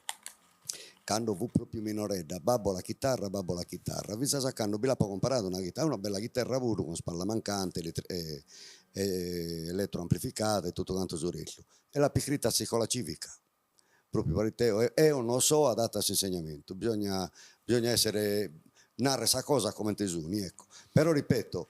cando fut propriu minoredda, babbo la chitarra, babbo la chitarra, finzas a cando bi l'apo comparadu una chitarra, una bella chiterra puru cun spalla mancante e elettroamplificada e totu cantu su restu, e l'apo iscrita a s'iscola civica, propriu proite eo eo no so adata a s'insegnamentu, bisogna bisogna essere narrer sa cosa comente suni, ecco, però ripeto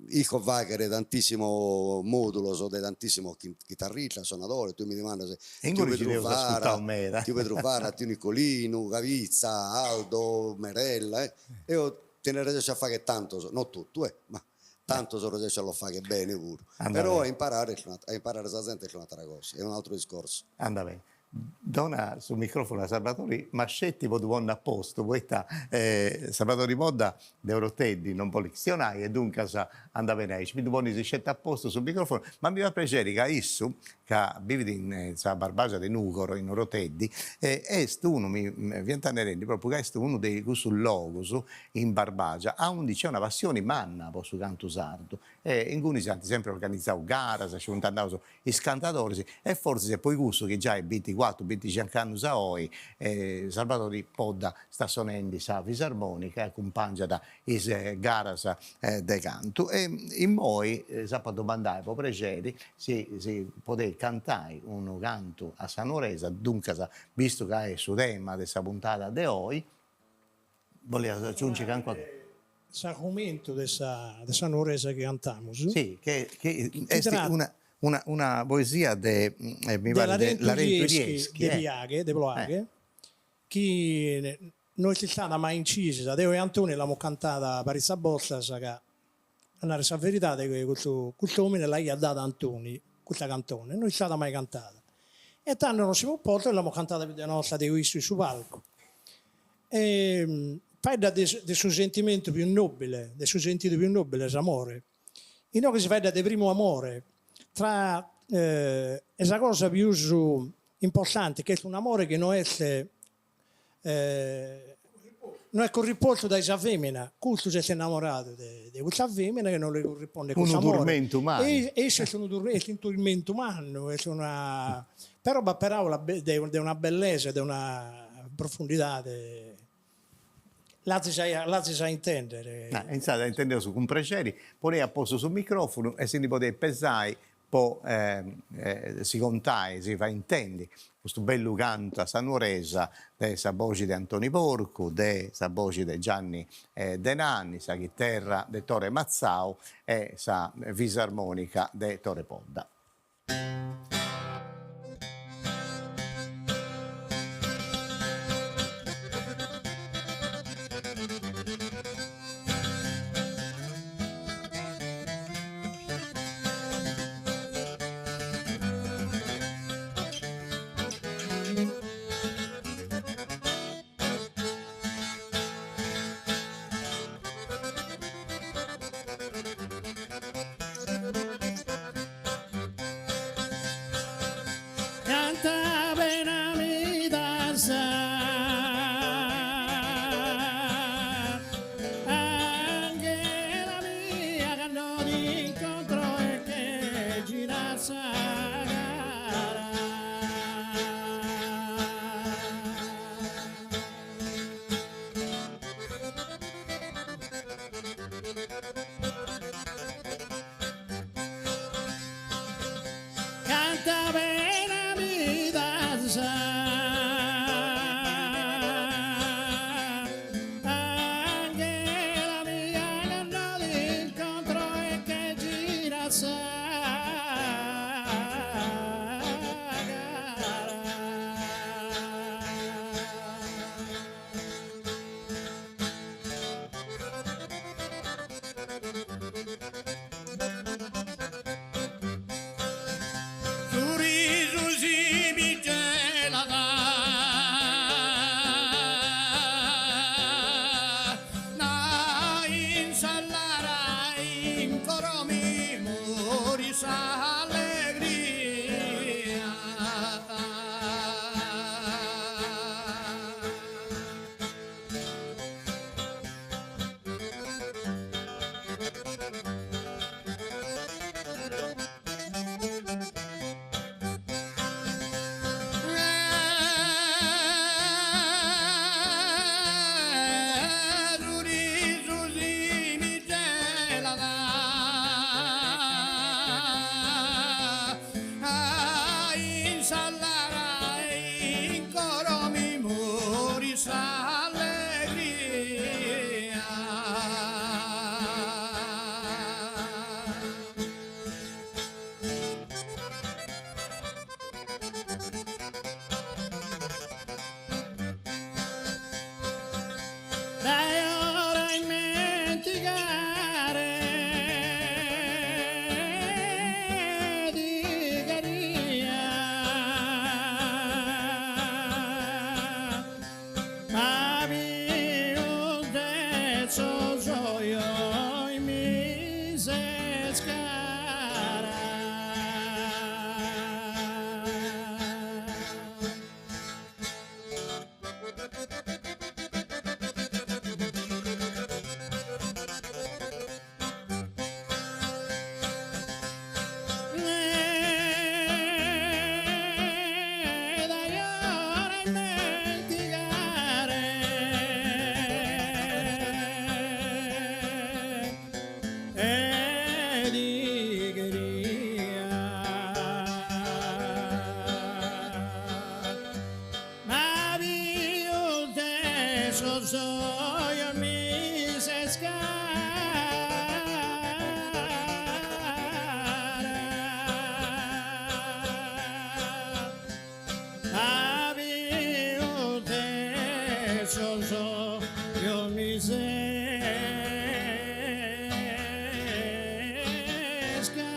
Isco faghere tantissimos modulos de tantissimos chitarristas, sonadores, tue mi dimandas tiu Pedru Fara, tiu Pedru Fara, tiu Nicolinu, Cabitza, Aldo, Merella, eo ti nde resesso a fagher tantos, no totu ma tantos resesso a los fagher bene puru, però a imparare a imparare sa zente est un'atera cosa, est un'altro discorso. Andat bene. Dona su microfonu a Salvatori, ma sceti po ddu ponni a postu, poita Salvatori Podda de Oroteddi non bolit chistionai e duncas andat bene aici, mi ddu ponis sceti a postu su microfonu, ma mi fait prexeri ca issu, ca bivit in sa Barbagia de Nugoro, in Oroteddi, est unu, mi fiant narendi propriu ca est unu de cussus logus in Barbagia aundi nc'est una passioni manna po su cantu sardu e inguni s'ant sempri organizau garas, nci funt andaus is cantadores e fortzis est poi cussu chi giai binticuatru binticincu annus a oi Salvadori Podda sta sonendi sa fisarmonica e acumpangiat is garas de cantu e immoi s'apu a domandai po prexeri si si podeit cantai unu cantu a sa nuoresa, duncas bistu ca est su tema de sa puntada de oi Bolias aciungi calincuna cosa? S'argumentu de sa de sa nuoresa chi cantamus. Si, che est una una una poesia de mi parit de Larentu Yrieschi. De Piaghe, de Ploaghe, chi no est istada mai incisa, deo e Antoni l'amus cantada paritzas bortas ca, a narrer sa veridade, custu cust'omine l'aiat dada a Antoni custa cantone, no est istada mai cantada. E tando nos semus postos e l'amus cantada pius de una 'orta deo e issu in su palcu. E faeddat de su sentimentu pius nobile, de su sentidu pius nobile, s'amore. Inoghe si faeddat de primu amore, tra e sa cosa pius importante, ch'est un'amore chi no est no est curripostu dae sa femina, custu s'est innamoradu de custa femina chi non li curripondet cun s'amore. Unu turmentu mannu. E issu est unu est unu turmentu mannu, est una però b'at peraulas de una bellesa, de una profundidade, l'azis a l'azis a intendere. Insaras intendeus cun prexeri, ponei a postu su microfunu e si ndi podeit pesai po si contai, si fai intendi custu bellu cantu a sa nuoresa de sa boxi de Antoni Porcu, de sa boxi de Gianni Denanni, sa chiterra de Tore Matzau e sa fisarmonica de Tore Podda. Canta pena mi das Anghela mia cando t'incontro e che girat sa cara. Canta pena mi das Anghela mia cando t'incontro e che girat sa cara. Su risu sos ojos mi ses cara. Abiu de sos ojos mi ses cara.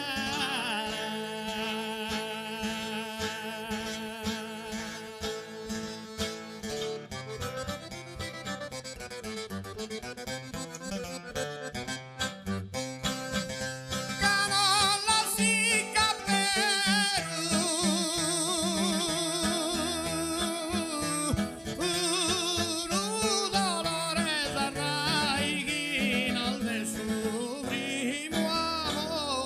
Ca non la sicat abberu unu dolore sas raighinas de su primu amore.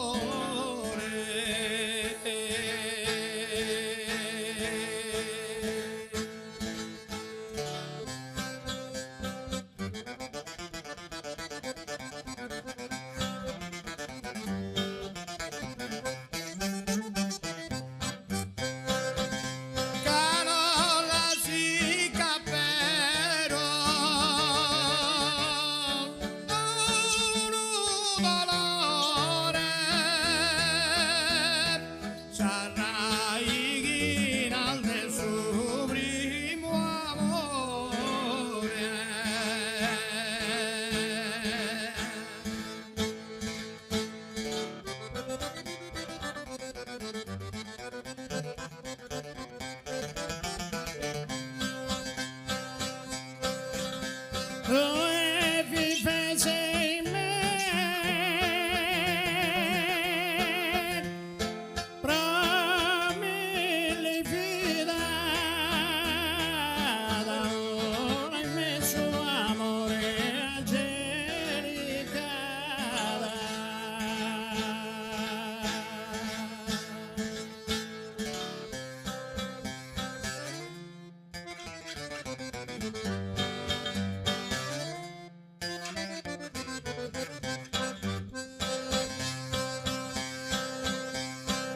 Ca non la sicat abberu unu dolore sas raighinas de su primu amore. Tue vives in me pro milli vidas una immensu amore angelicada.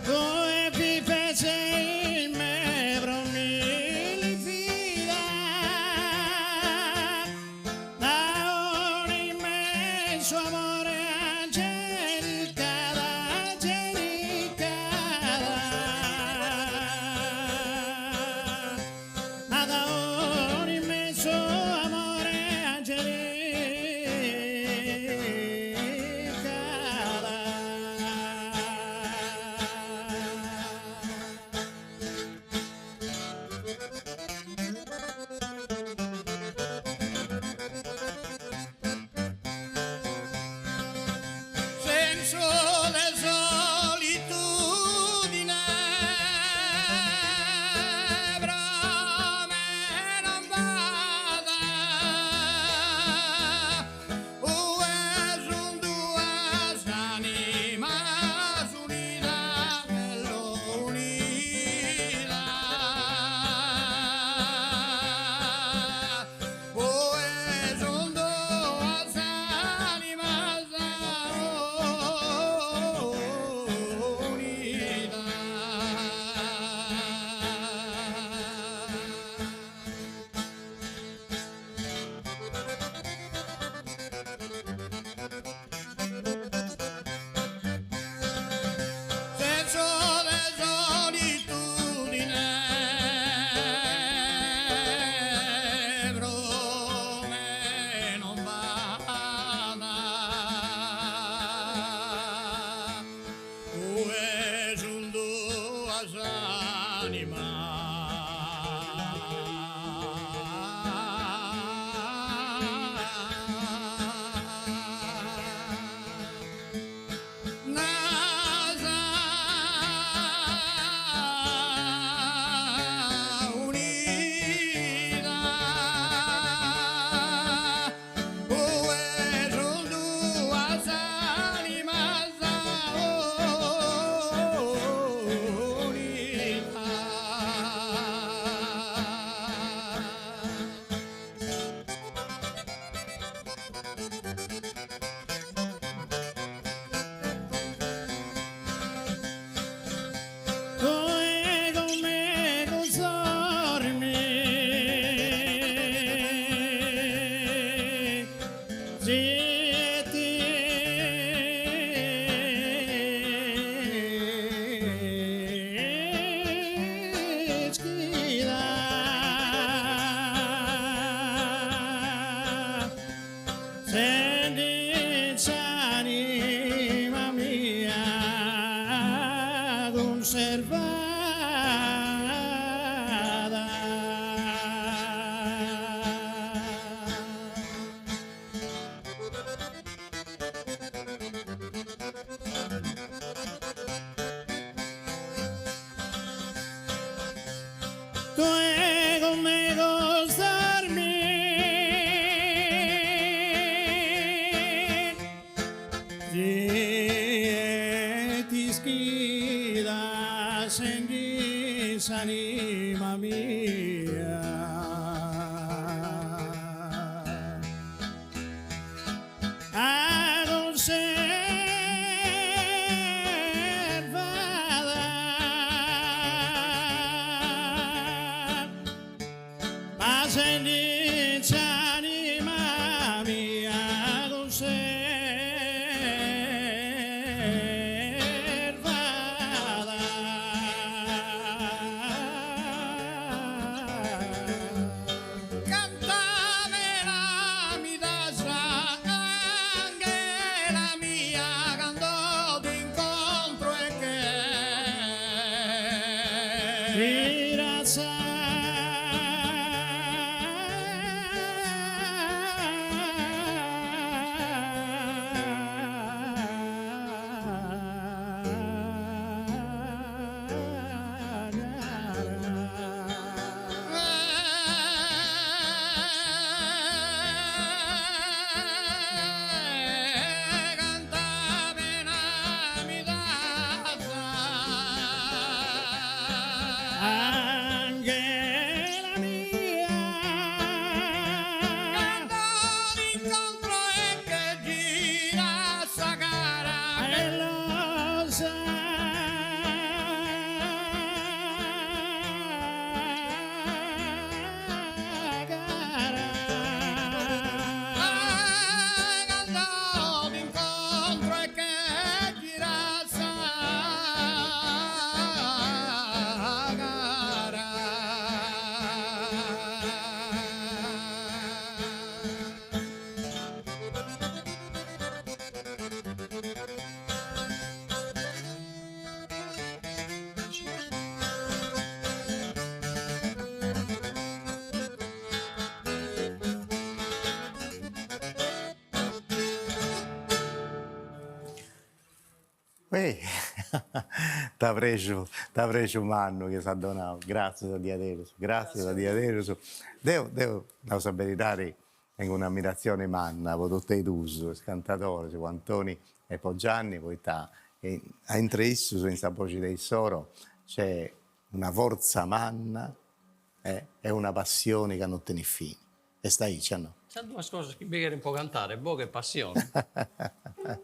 Tue vives in me pro milli vidas da un'immensu amore angelicada, angelicada. Da un'immensu amore angelicada. Sensu de solitudine pro me non b'at ue sun duas animas unidas bellu unidas ue sun duas animas unidas. Sensu de solitudine pro me non b'at ue sun duas animas Unida ue sun duas animas unidas. Tue cun megus dormi. Si t'ischidas in s'anima mia. A cunservada. Ma send'in s'anima mia cunservada. Canta bella mi das anghela mia cando t'incontro e che Giras. Anghela mia. Cando t'incontro e che gira sa cara. E lo sa. Cara. Cando t'incontro e che gira sa cara. Uei, ita prexu, ita prexu mannu chi s'at donau, gratzias diaderus, gratzias diaderus. Deu, deu, nau sa beridadi, Tengu un'ammiratzioni manna po totu e duus is cantadoris, po Antoni e po Gianni, poita a intre issus, in sa boxi de issoro, nc'est una fortza manna e una passioni ca non tenit fini. Est aici o no? Sas duas cosas chi bi cheren po cantare, boghe e passione.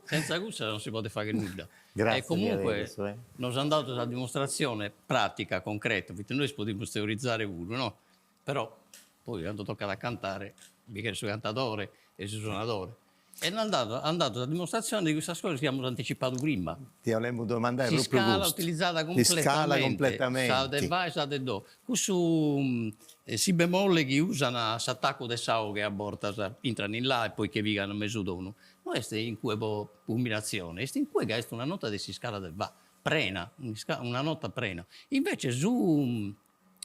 Senza cussas non si podet fagher nudda. E comunque nos an dadu sa dimostratzione pratica, concreta, poita nois podimus teorizare puru, no? Però poi cando tocat a cantare bi cheret su cantadore e su sonadore e nos dadu an dadu sa dimostratzione de cussas cosas chi amus anticipadu prima. Ti 'olemu domandai propriu custu. S'iscala utilizada cumpletamente, sa de fa e sa de do. Cussu si bemolle chi usan a s'atacu de sa 'oghe a bortas intran in la e poi che pigan a mesu tonu, no est in cue po cumbinatzione, est in cue ca est una nota de s'iscala de fa, prena, una nota prena. Invece su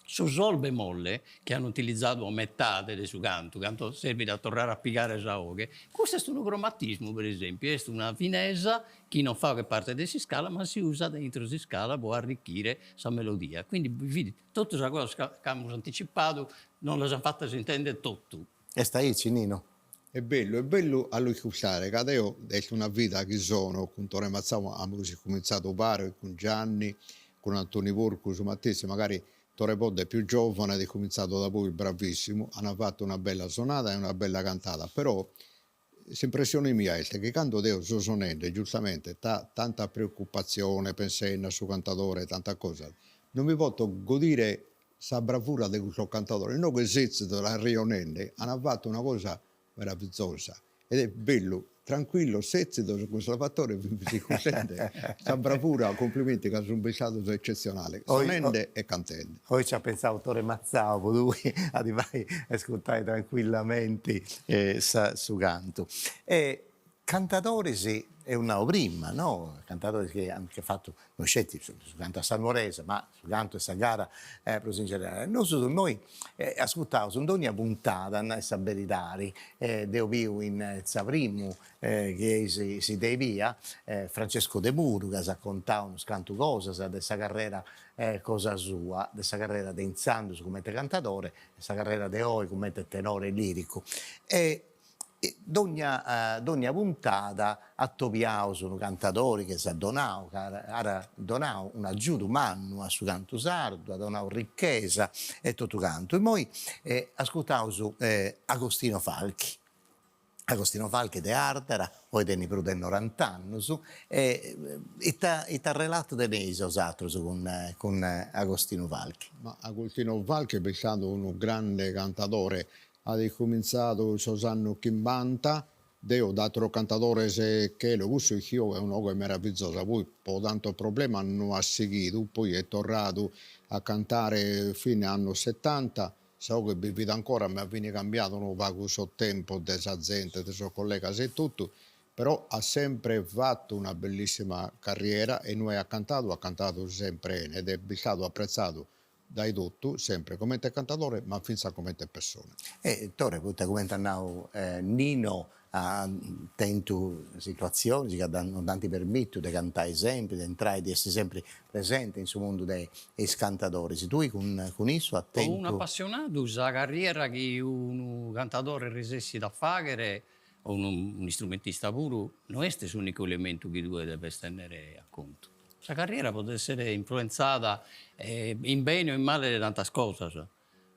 Su sol bemolle, chi an utilizadu a metade de su cantu, cando servit a torrare a pigare sa 'oghe, custu est unu cromatismu, per esempiu, est una finesa chi non faghet parte de s'iscala, ma si usat intro s'iscala pro arricchire sa melodia. Quindi bi fit totu sas cosas ch'amus anticipadu, nos las an fatas intender totu. Est aici, Nino? Est bellu, est bellu a lu iscurtare, ca deo est una vida chi sono cun Tore Matzau, amus comintzadu umpare cun Gianni, cun Antoni Porcu su matessi, magari Tore Podda est pius giovane at comintzadu da poi, bravissimu, an fatu una bella sonada e una bella cantada, però s'impressione mia est chi cando deo so sonende, giustamente, tanta preoccupatzione pensende a su cantadore e tanta cosa, non mi poto godire Sa bravura de cussos cantadores, inoghe setzidos arrejonende, an fatu una cosa meravizosa ed est bellu, tranquillos, setzidos cun Salvatore fimus iscurtende sa bravura, complimenti ca sun bistados eccetzionales, sonende e cantende. Oi ci at pentzau Tore Matzau po tui a ti fai ascurtai tranquillamenti su cantu. E cantadoris. eus nau prima, no, cantadores chi ant fatu no sceti su cantu a sa nuoresa, ma su cantu e sa gara prus in generale. Nosu immoi ascurtaus in dogna puntada, a nai sa beridadi, deu biu in sa primu chi eis s'idei bia, Francesco Demuru ca s'at contau unus cantu cosas de sa carrera cosa sua, de sa carrera de intzandus cumenti cantadore e sa carrera de oi cumenti tenore liricu e Dogna dogna puntada atobiaus unu cantadori chi s'at donau, ca at donau un'agiudu mannu a su cantu sardu, at donau richesa e totu cantu. Immoi ascurtaus Agostino Falchi, Agostino Falchi de Ardara, oi tenit prus de norant'annus e ita ita relatu teneis 'osatrus cun cun Agostino Falchi? Ma Agostino Falchi est bistadu unu grande cantadore At incumintzadu in sos annos chimbanta, deo de ateros cantadores chelo, cussu ischio est una 'oghe meravizosa, poi po tantos problemas no at sighidu, poi est torradu a cantare fine annos setanta, sa 'oghe bi fit ancora ma fin cambiados unu pagu sos tempos de sa zente, de sos collegas e totu, però at sempre fatu una bellissima carriera e inue at cantadu at cantadu sempre 'ene ed est bistadu apretzadu Dae totu, sempre comente cantadore ma fintzas comente pessone. E Tore, poita comente at nau Nino, at tentu situatzionis ca non dd'ant permitiu de cantai sempri, de intrai, de essi sempri presenti in su mundu de is cantadoris. Tui cun cun issu as Po tentu. un'apassionadu sa carriera chi unu cantadore resessit a fàghere, o un'istrumentista puru, no est s'ùnicu elementu chi tue deves tènnere a contu. Sa carriera podet essere influenzada in bene o in male de tantas cosas,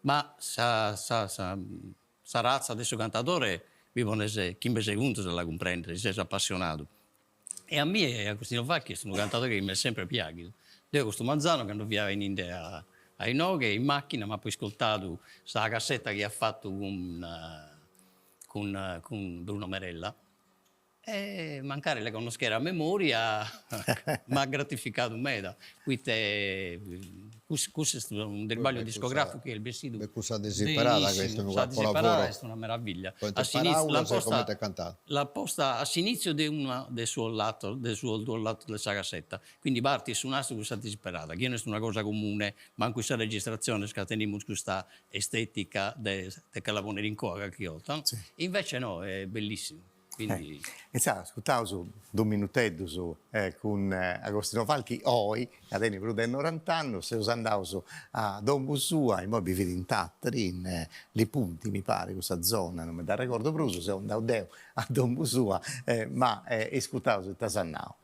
ma sa sa sa ratza de su cantadore bi pones chimbe segundos a la cumprendere si ses appassionadu. E a mie Agostino Falchi est unu cantadore chi m'est sempre piaghidu. Deo custu manzanu cando fia 'eninde a a inoghe in macchina m'apo iscoltadu sa cassetta chi at fatu cun cun cun Bruno Merella E mancari la connoschera a memoria m'at gratificadu meda, poite cussu est unu tribagliu discograficu chi est bessidu Beh cussa disisperada chi est unu Sa disisperada capolavoro est una meraviglia. Comente paraulas e comente cantadu. L'at posta a s'initziu de una de sos latos de sos duos latos de sa cassetta, quindi partit su nastru cun sa disisperada, chi no est una cosa comune mancu in sas registratziones ca tenimus custa estetica de che la ponnere in coa calchi 'olta no, invece no est bellissimu. Quindi. Insaras ascurtaus dus minuteddus cun Agostino Falchi, oi, ca tenit prus de norant'annus, seus andaus a domu sua, immoi bivit in Tattari, in Li Punti mi parit, cussa zona, non mi dd'arregordu prus, seu andau deu a domu sua, ma iscurtaus ita s'at nau.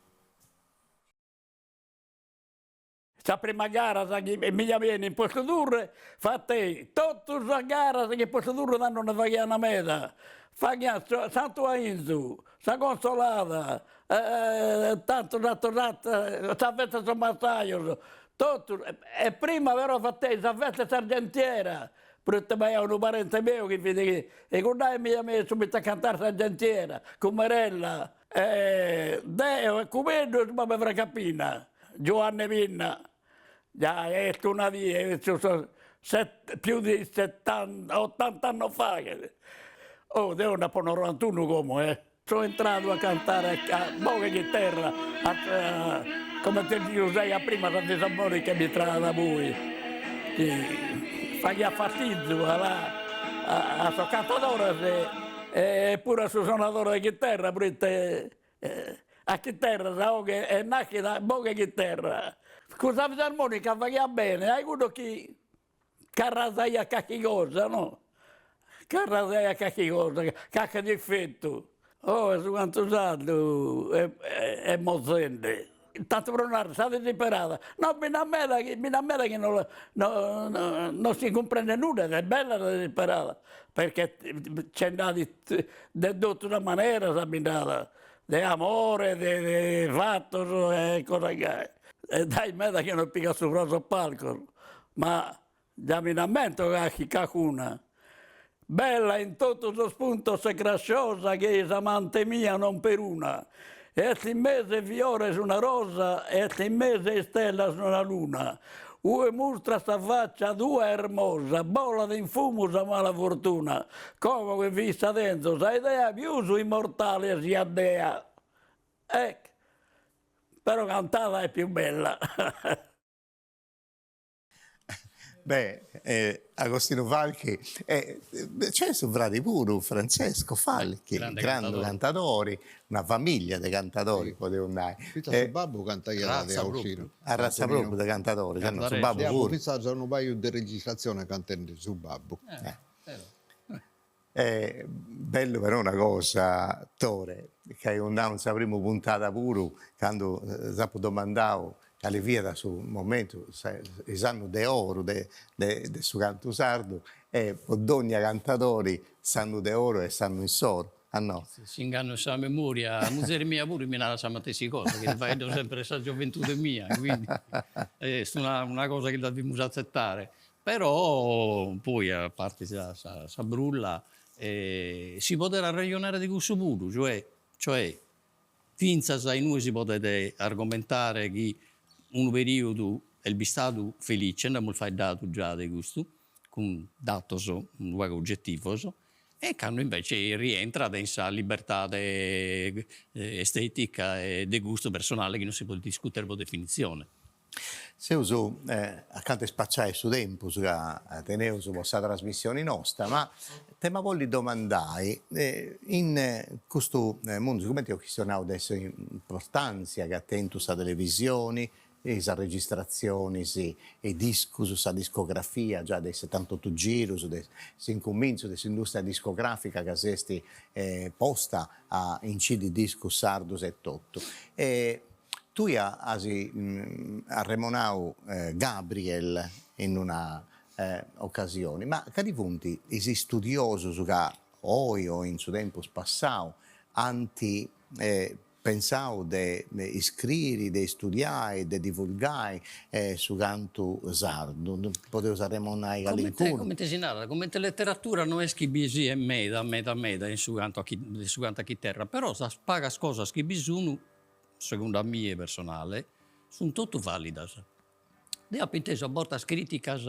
Sa prima gara sa chi mi giamaian in Postu Turre, fatei totu sas garas chi in Postu Turre tando nde faghian meda, faghian Santu 'Ainzu, sa Consolada, tantos ateros ateros, sa festa 'e sos massajos, totu, e prima però fatei sa festa 'e s'Argentiera, proite b'aiat unu parente meu chi fit e cuddae mi giamaiat subitu a cantare s'Argentiera, cun Merella E deo e Cubeddu e su babbu 'e Franca Pinna, Giuanne Pinna, già est una die, pius di settanta, ottant'annos faghet. Oh deo nd'apo norantunu como eh. So intradu a cantare a boghe e chiterra, a comente si usaiat prima sa fisarmonica bi intraiat poi, chi faghiat fastizu a a sos cantadores E puru a su sonadore de chiterra, proite a chiterra sa 'oghe est naschida boghe e chiterra. Cun sa fisarmonica faghiat bene a cuddos chi carrasaiat carchi cosa no, carrasaiat carchi cosa, carchi difettu. Oe su cantu sardu est morzende. Tantu pro narrer, sa disisperada, no bi nd'at meda chi bi nd'at meda chi no no no si cumprendet nudda ed est bella sa disisperada, perché ce nd'at de totu sas maneras bi nd'at, de amore, de de fatos e cosas gai. E dai meda chi no pigo subra sos palcos, ma Già mi nd'ammento calchi calcuna. Bella in totu sos puntos e grasciosa che-i s'amante mia non peruna. Est in mesu 'e fiores una rosa, est in mesu 'e istellas una luna. Ue mustras sa faccia tua ermosa, bolat in fumu sa mala fortuna. Como chi fissa tenzo sa idea pius immortale siat dea. Ecco, però cantada est pius bella. Beh, Agostino Falchi, nc'est su fradi puru, Francesco Falchi, grandu cantadori, una familia de cantadoris podeus nai. Fintzas su babbu cantaiat de Austinu. Arratza propriu de cantadoris, su babbu puru. Fintzas unu paju de registratziones cantende su babbu. E bellu però una cosa, Tore, ca eus nau in sa primu puntada puru, candu s'apu domandau cali fiat su momentu, is annus de oru de de su cantu sardu, e po dogna cantadori s'annu de oru est s'annu insoru, a no? S'ingannu 'e sa memoria, muzere mia puru mi narat sa matessi cosa, chi faeddo sempre de sa gioventude mia, quindi est una una cosa chi devimus atzettare Però poi a parte sa sa brulla si podet arrejonare de cussu puru, cioè cioè fintzas a inue si podet argomentare chi unu periodu est bistadu felice, nd'amus faeddadu già de custu, cun datos unu pagu oggettivos, e cando invece rientrat in sa libertade estetica e de gustu personale chi non si podet discutere pro definitzione. Seus acanta 'e spaciai su tempus ca teneus po sa trasmissioni nosta, ma t'ema bolli domandai, in custu mundu, sigumenti eus chistionau de s'importantzia chi at tentu sa televisioni, is arregistratzionis, is discus, sa discografia giai de is setantotu girus, de s'incumintzu de s'industria discografica ca s'est posta a incidi discus sardus e totu. Tui as arremonau Gabriel in una ocasioni, ma cali funt is istudiosus ca oi o in su tempus passau ant pensau de iscriri, de istudiai, de divulgai su cantu sardu? Podeus arremonai calincunu? Comente si narat, comente letteratura no est chi bi siat meda meda meda in su cantu de su cantu a chiterra, però sas pagas cosas chi bi sun segundu a mie personale, sunt totu vàlidas. Deo apo intesu a bortas crìticas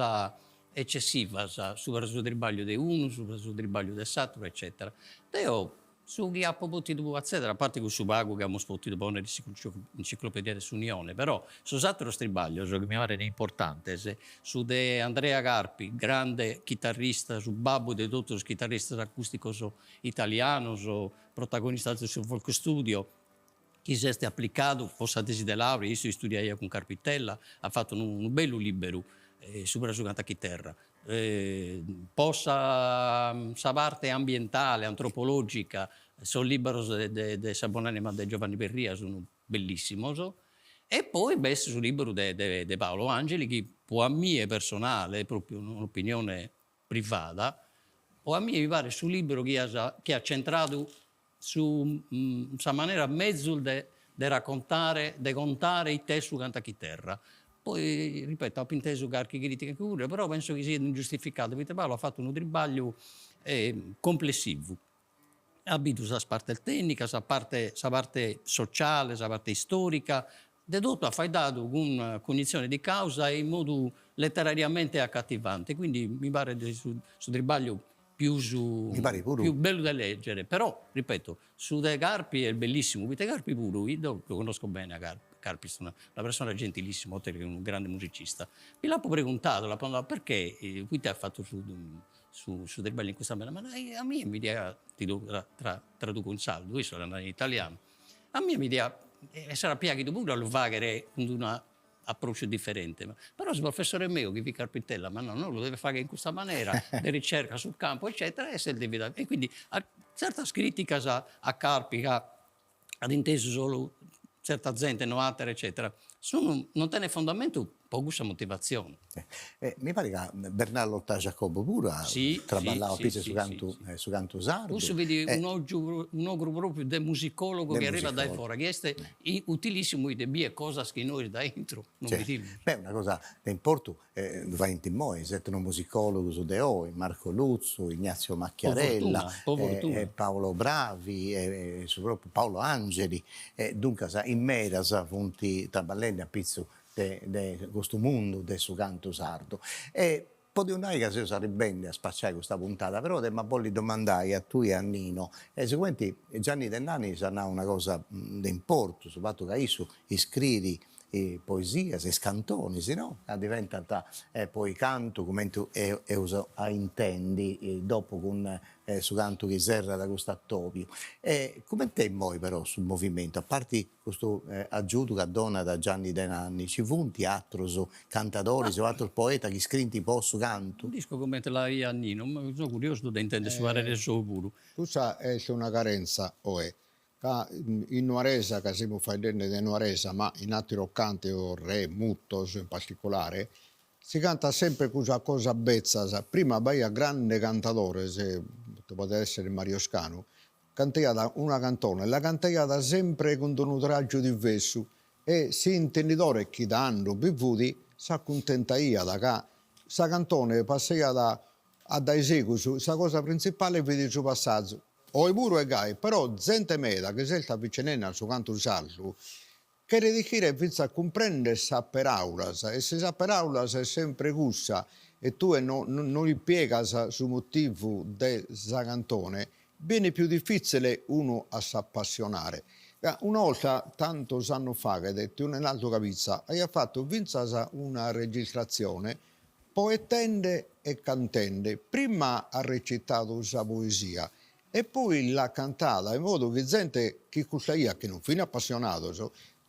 eccessivas subra su tribagliu de unu, subra su tribagliu de s'àteru, eccètera. Deo su chi apo pòtidu atzèdere, a parte cussu pagu chi amus pòtidu pònnere in s'enciclopedia de s'Unione, però sos àteros tribaglios chi mi parent importantes, su de Andrea Carpi, grande chitarrista, su babbu de totu sos chitarristas acùsticos italianos, protagonista de su Folk Studio, chi s'est aplicadu po sa tesi de laurea, issu istudiaiat cun Carpitella, at fatu unu bellu liberu subra su cantu a chiterra. Po sa sa parte ambientale, antropologica, sos liberos de de sa bonanima de Giovanni Perria sun bellissimos, e poi b'est su liberu de de Paolo Angeli chi po a mie personale, propriu un'opinione privada, po a mie mi paret su liberu chi as chi at centradu su sa manera mezus de de raccontare, de contare ite est su cantu a chiterra. Poi, ripeto, apo intesu carchi critica puru, però penso chi siat ingiustificada, poite Paolo at fatu unu tribagliu complessivu, at bidu sas partes tecnicas, sa parte sa parte sociale, sa parte istorica, De totu at faeddadu cun cognizione di causa e in modu letterariamente accattivante, quindi mi paret su su tribagliu pius Mi paret puru. pius bellu de leggere, però ripeto, su de Carpi est bellissimu, poite Carpi puru, deo lu connosco bene a Carpi, Carpi est una persona gentilissima, oltre che unu grande musicista, bi l'apo preguntadu, l'apo nadu, perché, poite as fatu su su su tribagliu in custa manera, ma a mie mi diat, ti lu traduco in sardu, issu l'at nadu in italianu, A mie mi diat essere piaghidu puru a lu faghere cun d'unu approcciu diferente, ma però su professore meu chi fit Carpitella m'at nadu, no, lu deves fagher in custa manera, de ricerca sul campo eccetera, e s'est devidu e quindi tzertas criticas a Carpi ca at intesu solu tzerta zente e no atera eccetera, sun non tenent fondamentu po cussa motivatzione. Mi parit ca Bernardo Lortà Giacobbo puru at traballau a pitzu 'e su cantu su cantu sardu. Cussu fit un'ogiu un'ogru propriu de musicologu chi arrivat dae fora, chi est utilissimu poite biet cosas chi nois dae intro non bidimus. Beh, una cosa de importu ddu faint immoi is etnomusicologus de oi, Marco Lutzu, Ignazio Macchiarella, Paolo Bravi e su propriu Paolo Angeli, duncas in medas funt traballendi a pitzu de de custu mundu de su cantu sardu. E. Podiu nai ca seus arribendi a spaciai custa puntada, però dd'emu a bolli domandai a tui e a Nino, e sigumenti Gianni De Nanni s'at nau una cosa de importu, su fatu ca issu iscriit poesias e is cantonis, no? Ca diventant poi cantu, cumenti eus a intendi dopu cun su cantu chi serrat custu atobiu. E cument'est immoi però su movimentu, a parti Custu agiudu ca donat Gianni De Nanni, ci funt atrus cantadoris o atrus poetas chi scrint po su cantu? No nd'isco comente la 'iat Nino, ma so curiosu de intender su parere sou puru. Cussa est una carenza oe, ca in Nuoresa, ca semus faeddende de Nuoresa, ma in ateros cantos, re, mutos in particulare, si cantat sempre cussas cosas betzas, prima b'aiat grandes cantadores, podet essere Mario Scanu, Cantaiat una cantone, la cantaiat sempre cun d'unu tràgiu divessu e s'intendidore chi tando bi fut s'acuntentaiat ca sa cantone passaiat a dae segus, sa cosa printzipale fit su passazu. Oe puru est gai, però zente meda chi s'est avvicinende a su cantu sardu Cheret ischire fintzas cumprender sas peraulas e si sa peraulas est sempre cussa e tue no no ispiegas su motivu de sa cantone, benit pius difitzile unu a s'appassionare. Ca una 'olta, tantos annos faghet, tiu Nenaldu Cabitza aiat fatu fintzas una registratzione poetende e cantende, prima at recitadu sa poesia E poi l'at cantada in modu chi zente chi custaiat, chi non fin appassionados,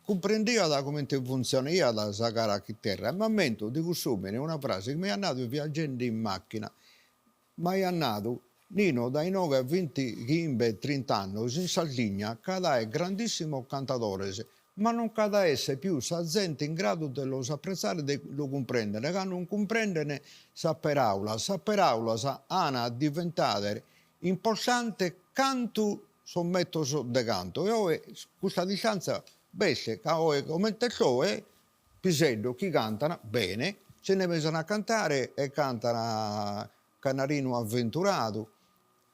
cumprendiat comente funtzionaiat sa gara a chiterra. E m'ammento de cuss'omine una frase chi m'aiat nadu viagende in macchina, m'aiat nadu, Nino dae inoghe a vintichimbe trint'annos in Sardigna ch'at aer grandissimos cantadores, ma non ch'at a esser pius sa zente in gradu de los apprezzare e de lu cumprendere, ca non cumprenden sas peraulas, sas peraulas an a diventare Importante cantu sos metodos de cantu e oe custa distanza b'est ca oe comente est oe piseddos chi cantan bene si nde pesan a cantare e cantan Canarinu avventuradu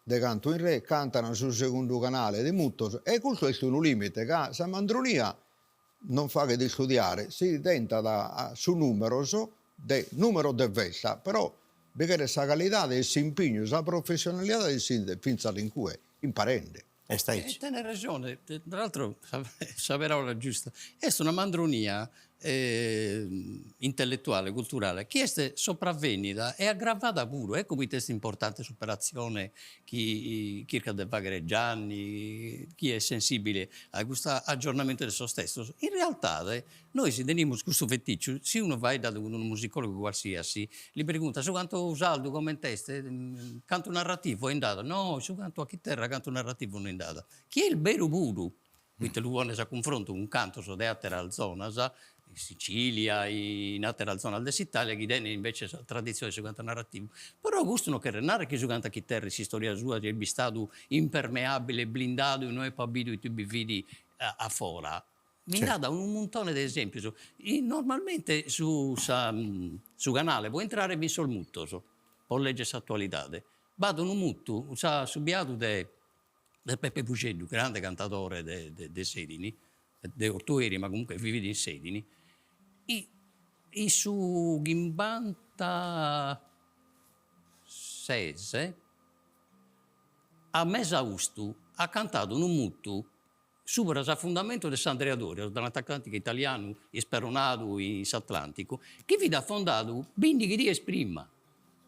de cantu in re cantan su segundu canale de mutos e custu est unu limite ca sa mandronia non faghet istudiare si tentat su numeros de numeros de festa però Bi cheret sa calidade e s'impignu, sa professionalidade si 'idet fintzas in cue, imparende. Est aici. E tenet rejone, tra l'altro sa paraula giusta, est una mandronia intellettuale, culturale, chi est sopravvennida e aggravada puru, ecco poite est importante s'operatzione chi chircat de faghere Gianni, chi est sensibile a custu aggiornamentu de sos testos, in realtade Nois tenimus custu feticciu, si unu faeddat cun unu musicologu qualsiasi, li preguntat su cantu sardu coment'est, cantu narrativu a nd'at? No, su cantu a chiterra cantu narrativu no nd'at, chi est beru puru, poite lu pones a cunfrontu cun cantos de àteras zonas, in Sicilia, in àteras zonas de s'Italia chi tenent invece sa traditzione de su cantu narrativu, però custu non cheret narrer chi su cantu a chiterra in s'istoria sua siat bistadu impermeabile, blindadu e no epat bidu ite bi fit a fora Mi nd'at unu muntone de esèmpios. Normalmente su sa su canale pro intrare fin sos mutos, pro lègere s'atualidade. B'at unu mutu, sa su biadu de de Peppe Puxeddu, grande cantadore de de de Sèdini, de Ortueri, ma comunque vivit in Sèdini, in su chimbantases, a mesaustu, at cantadu unu mutu Subra s'afundamentu de s'Andrea Doria, su transatlanticu italianu isperonadu in s'Atlànticu, chi fit afundadu bìndighi dies prima.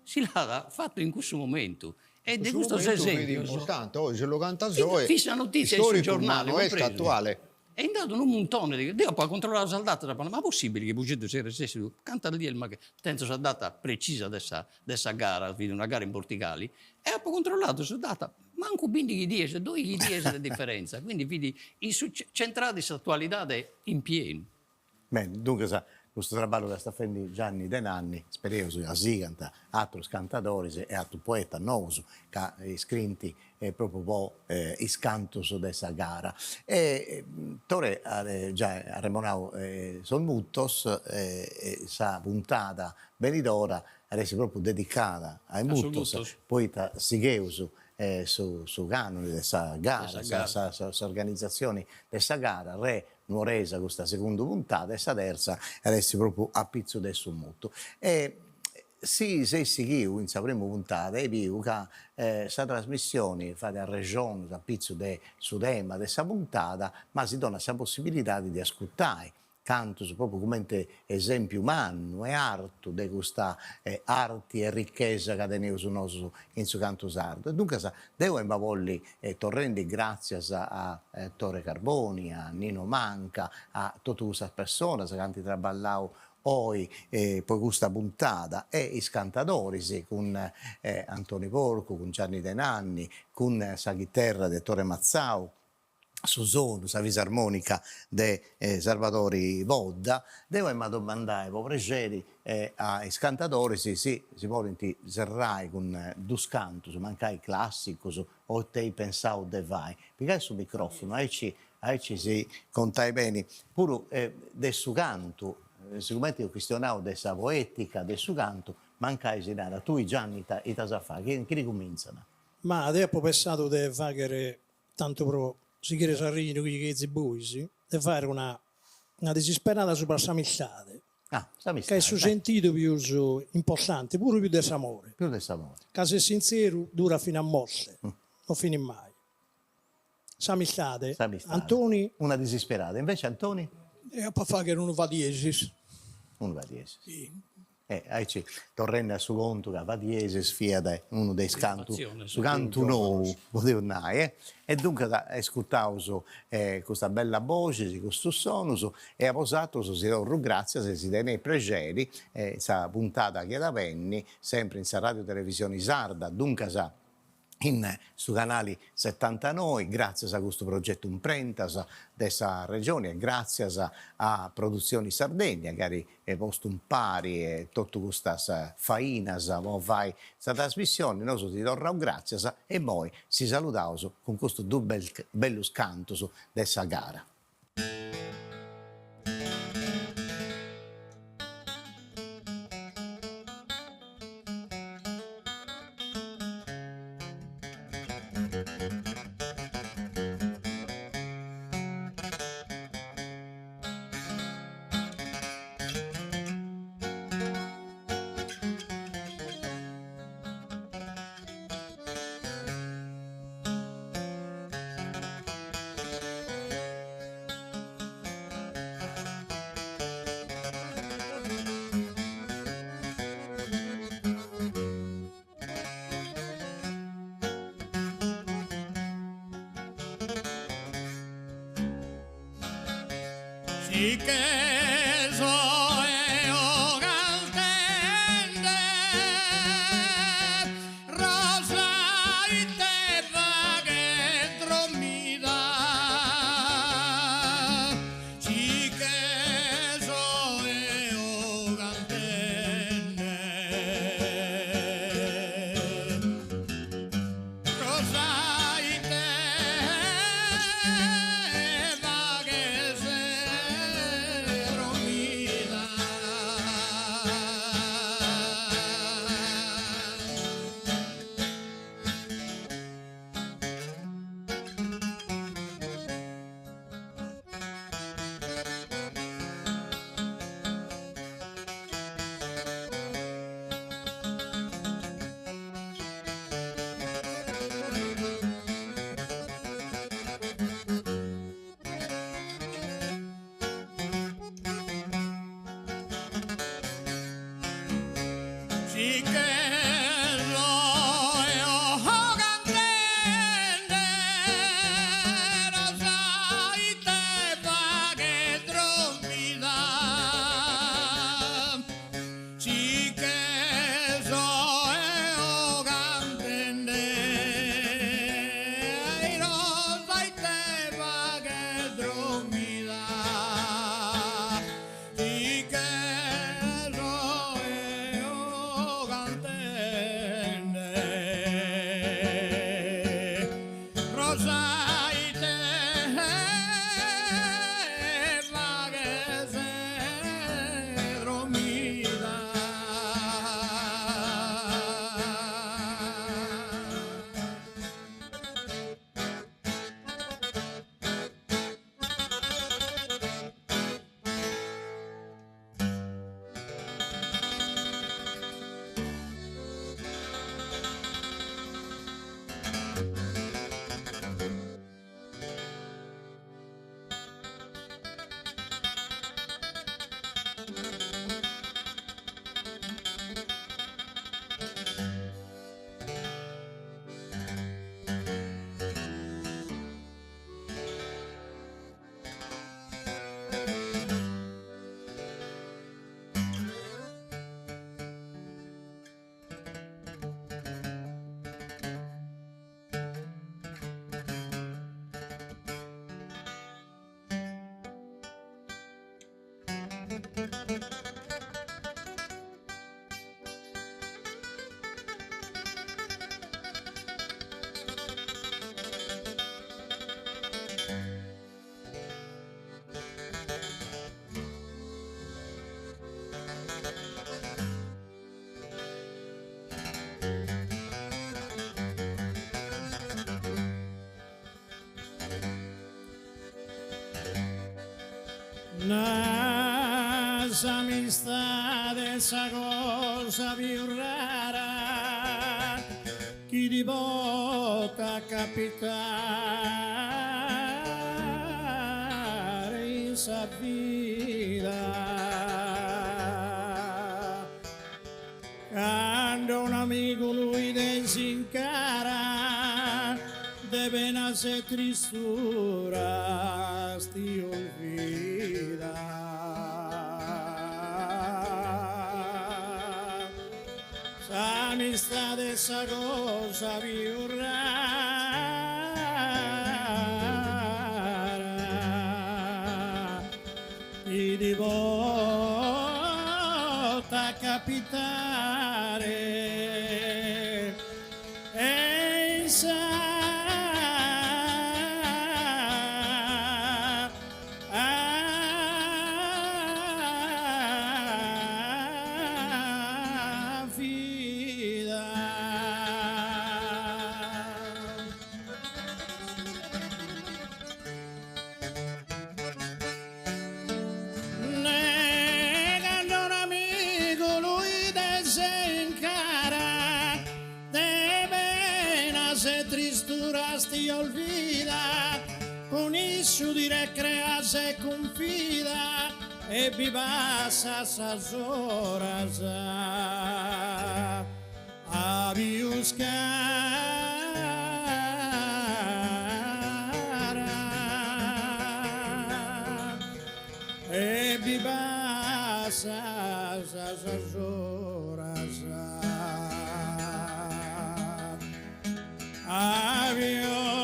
Si l'at fatu in cussu momentu. E de custos esèmpios. Importante, oe si lu cantas oe, fit sa notìtzia in su giornale, ma no est atuale. E nd'at unu muntone de. Deo apo controlladu sas datas, apo nadu, ma possibile chi Puxeddu siat resessidu, cantas dies ma tenzo sa data precisa de sa de sa gara, fit una gara in Bortigali, e apo controlladu sa data, mancu bindighi dies, doighi dies de diferenza, quindi fit in su centradu in s'atualidade in pienu. Bene, duncas custu traballu ca est fendi Gianni De Nanni, spereus ca sigant atrus cantadoris e atrus poetas nous ca iscrint propriu po is cantus de sa gara. E Tore at giai arremonau sos mutos e sa puntada benidora at essi propriu dedicada a is mutos, poita sigheus su su canoni de sa gara, s'organizatzioni de sa gara, re nuoresa custa segundu puntada e sa terza at essi propriu apitzu de su mutu. E. Si seis sighiu in sa primu puntada eis biu ca sa trasmissioni fait arrexonus apitzus de su tema de sa puntada, ma si donat sa possibilidadi de ascurtai cantus propriu cumenti esempiu mannu e artu de custa arti e richesa ca teneus nosu in su cantu sardu. E duncas deu emu a bolli, torrendi gràtzias a Tore Carboni, a Nino Manca, a totu cussas personas ca ant traballau oi po custa puntada e is cantadoris cun Antoni Porcu, cun Gianni De Nanni, cun sa chiterra de Tore Matzau, su sonu, sa fisarmonica de Sarvadori Podda, deu emu a domandai po prexeri a is cantadoris si si podint serrai cun dus cantus, mancai classicus o ita eis pensau de fai. Pigai su microfunu, aici aici si contais beni puru de su cantu, sigumenti eus chistionau de sa poetica de su cantu, mancai si narat, tui Gianni ita ita as a fai, chini cumintzat? Ma deo apo pensadu de fagher tantu pro sighire s'arrejonu chi jighezis bois, de fagher una una disisperada subra s'amistade, Ah, s'amistade, ca est su sentidu pius importante, puru pius de s'amore. Pius de s'amore. Ca s'est sintzeru durat fin'a morte, non finit mai. S'amistade, S'amistade. Antoni. Una disisperada. Invece Antoni? Deo apo a fagher unu fa diesis. Unu fa diesis. Si. E aici, torrendi a su contu ca fa diesis fiat unu de is cantu, su cantu nou, podeus nai, eh. E duncas ascurtaus custa bella boxis, custus sonus, e a bosatrus si torru gràtzias e si teneis prexeri in sa puntada chi at a benni, sempri in sa Radiu Televisioni Sarda, duncas in su canali setantanoi, gràtzias a custu progetu Imprentas de sa Regioni e gràtzias a Produtzioni Sardegna chi at postu impari totu custas fainas po fai sa trasmissioni, nosu si torraus gràtzias e immoi si saludaus cun custus dus bellus cantus de sa gara. Si che so eo cantende Rosa ite faghes drommida Si che so eo cantende Rosa ite faghes drommida. Si che so eo cantende Rosa ite faghes drommida Si che so eo cantende Rosa ite faghes drommida Si che so eo cantende. Na s'amistade est sa cosa pius rara chi ti potat capitare in sa vida. Cando un'amigu lu 'ides in cara, de penas e tristuras ti olvidas. S'amistade est sa cosa pius rara chi ti potat capitare e in sa vida. Ne cando un'amigu lu 'ides in cara, de penas e tristuras ti olvidas, cun issu ti recreas e cunfidas e bi passas sas oras a pius cara. E bi passas sas oras a pius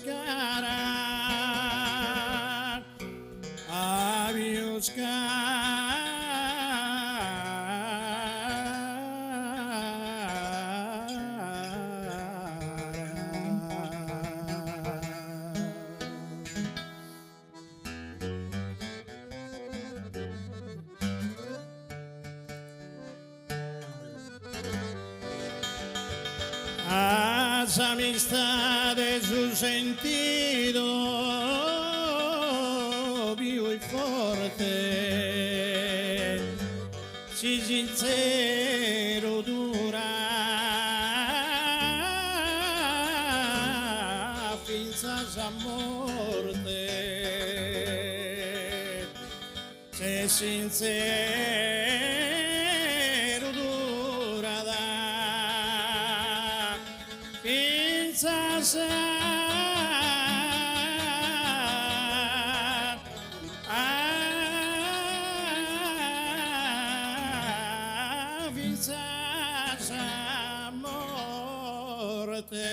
cara. A pius cara. A s'amistade su sentidu pius forte, si sintzeru durat fintzas a morte, si sintzeru durat fintzas a fintzas a morte.